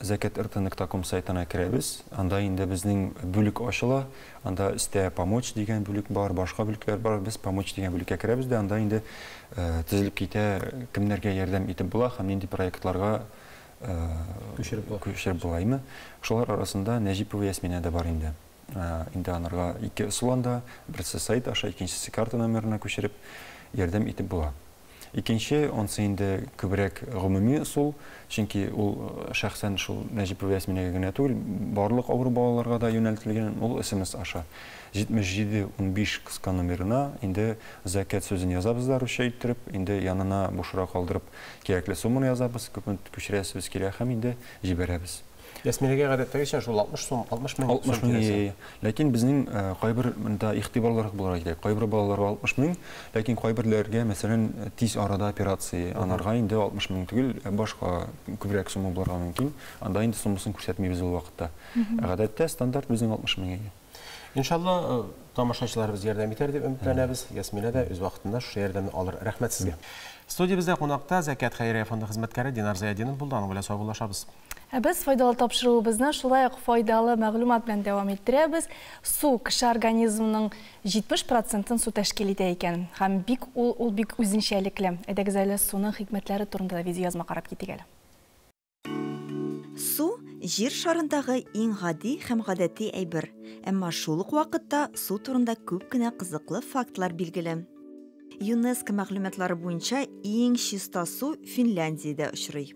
Zakatrt.com сайтына керәбез. Анда инде безнең бүлек ачыла. Анда өстә помочь дигән бүлек бар, башка бүлекләр бар. Без помочь дигән бүлеккә керәбез дә, анда инде төзелеп китә, кемнәргә ярдәм итеп була һәм нинди проектларга күчереп була име. Шулар арасында Нәҗипова Ясминә дә бар инде. Инде анарга ике ысул анда, берсе сайт аша, икенчесе карта номерына күчереп ярдәм итеп була. Икенче, ансы инде күбрәк гомуми ысул, чөнки ул шәхсән шул Нәҗипова Ясминәгә генә түгел, барлык авыру балаларга да юнәлтелгән, ул SMS аша. 7715 кыска номерына инде зәкят сүзен язабыз да русча иттереп, инде янына бушыра калдырып кирәкле сумманы язабыз, күпме күчерәсебез килә һәм инде җибәрәбез. Ясминәгә гадәттәгечә шул 60 сум, 60 мең 60 мең, ләкин безнең кайбер монда игътибарлырак булырга кирәк. Кайбер балаларга 60 мең, ләкин кайберләргә, мәсәлән, тиз арада операция, анарга инде 60 мең түгел, башка күбрәк сумма булырга мөмкин. Анда инде суммасын күрсәтмибез ул вакытта. Гадәттә стандарт безнең 60 мең. Иншалла, тамашачыларыбыз ярдәм итәр дип өметләнәбез. Ясминә дә үз вакытында шушы ярдәмне алыр. Рәхмәт сезгә. Студиябездә кунакта Зәкят хәйрия фонды хезмәткәре Динар Зыятдинов булды. Аның белән саубуллашабыз. Ә без файдалы тапшыруыбызны шулай ук файдалы мәгълүмат белән дәвам иттерәбез. Су кеше организмының 70%-ын су тәшкил итә икән. Һәм бик ул бик үзенчәлекле. Әйдәгез әле суның хикмәтләре турында да видеоязма карап китик әле. Җир шарындагы иң гади һәм гадәти әйбер, әмма шул ук вакытта су турында күп кенә кызыклы фактлар билгеле. ЮНЕСКО мәгълүматлары буенча иң чиста су Финляндиядә очрый.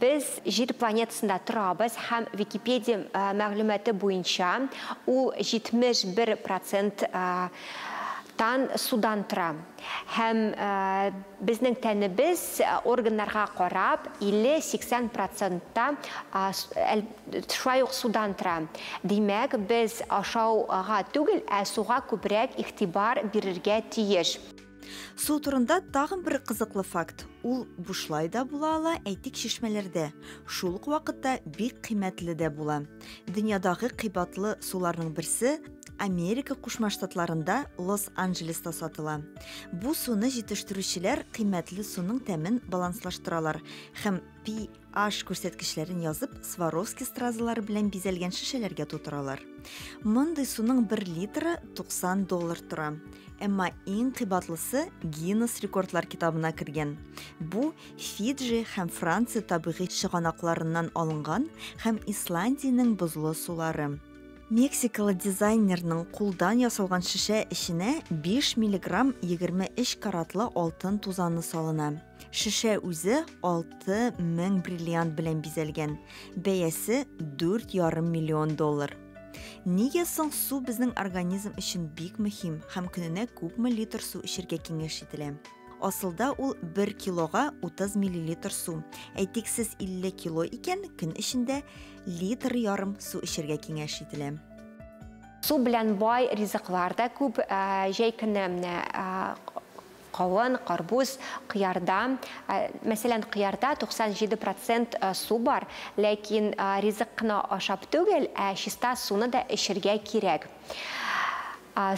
Без Җир планетасында торабыз һәм Википедия мәгълүматы буенча ул 71 процент тан судан тора. Һәм безнең тәнебез органнарга карап 50-80 процентта шулай ук судан тора. Димәк, без ашауга түгел, ә суга күбрәк игътибар бирергә тиеш. Су турында тагын бер кызыклы факт. Ул бушлай да була ала, әйтик, чишмәләрдә. Шул ук вакытта бик кыйммәтле дә була. Дөньядагы кыйбатлы суларның берсе Америка Кушма Штатларында Лос-Анджелеста сатыла. Бу суны җитештерүчеләр кыйммәтле суның тәмен баланслаштыралар һәм pH күрсәткечләрен язып, Сваровски стразалары белән бизәлгән шешәләргә тутыралар. Мондый суның бер литры 90 доллар тора. Әмма иң кыйбатлысы Гиннес рекордлар китабына кергән. Бу Фиджи һәм Франция табигый чыганакларыннан алынган һәм Исландиянең бозлы сулары. Мексикалы дизайнерның кулдан ясалган шешә эченә 5 миллиграмм 23 каратлы алтын тузаны салына. Шешә үзе 6000 бриллиант белән бизәлгән. Бәясе 4,5 миллион доллар. Нигә соң су безнең организм өчен бик мөһим һәм көненә күпме литр су эчәргә киңәш ителә? Асылда ул 1 килога 30 миллилитр су. Әйтик, сез 50 кило икән, көн эчендә литр ярым су эчәргә киңәш ителә. Су белән бай ризыклар да күп. Җәй көне менә кавын, карбуз, кыярда, мәсәлән, кыярда 97 процент су бар, ләкин ризык кына ашап түгел, ә чиста суны да эчәргә кирәк.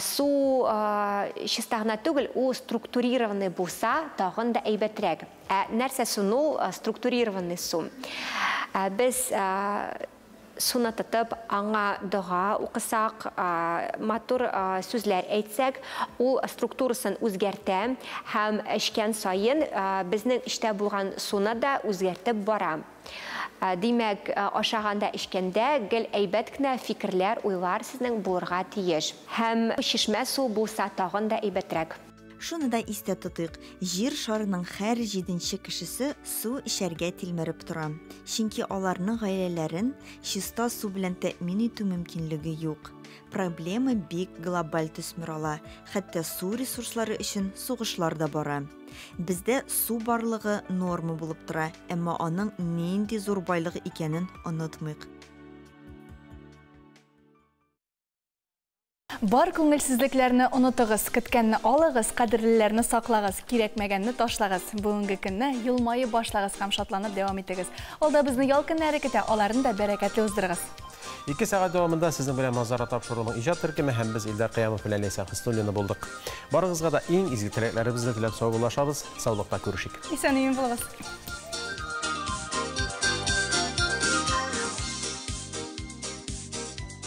Су чиста гына түгел, ул структурированный булса, тагын да әйбәтрәк. Ә нәрсә соң ул структурированный су? Без суны тотып, аңа дога укысак, матур сүзләр әйтсәк, ул структурасын үзгәртә һәм эчкән саен безнең эчтә булган суны да үзгәртеп бара. Димәк, ашаганда, эчкәндә гел әйбәт кенә фикерләр, уйлар сезнең булырга тиеш. Һәм чишмә суы булса тагын да әйбәтрәк. Шуны да истә тотыйк, Җир шарының һәр җиденче кешесе су эчәргә тилмереп тора. Чөнки аларның гаиләләрен чиста су белән тәэмин итү мөмкинлеге юк. Проблема бик глобаль төсмер ала, хәтта су ресурслары өчен сугышлар да бара. Бездә су барлыгы норма булып тора, әмма аның нинди зур байлык икәнен онытмыйк. Бар күңелсезлекләрне онытыгыз, көткәнне алыгыз, кадерлеләрне саклагыз, кирәкмәгәнне ташлагыз. Бүгенге көнне елмаеп башлагыз һәм шатланып дәвам итегез. Алда безне ял көннәре көтә, аларны да бәрәкәтле уздырыгыз. 2 сәгать дәвамында сезнең белән Манзара тапшыруының иҗат төркеме һәм без Илдар Кыямов белән Ләйсән Хөснуллина булдык. Барыгызга да иң изге теләкләребезне теләп саубуллашабыз. Саулыкта күрешик. Исән-имин булыгыз.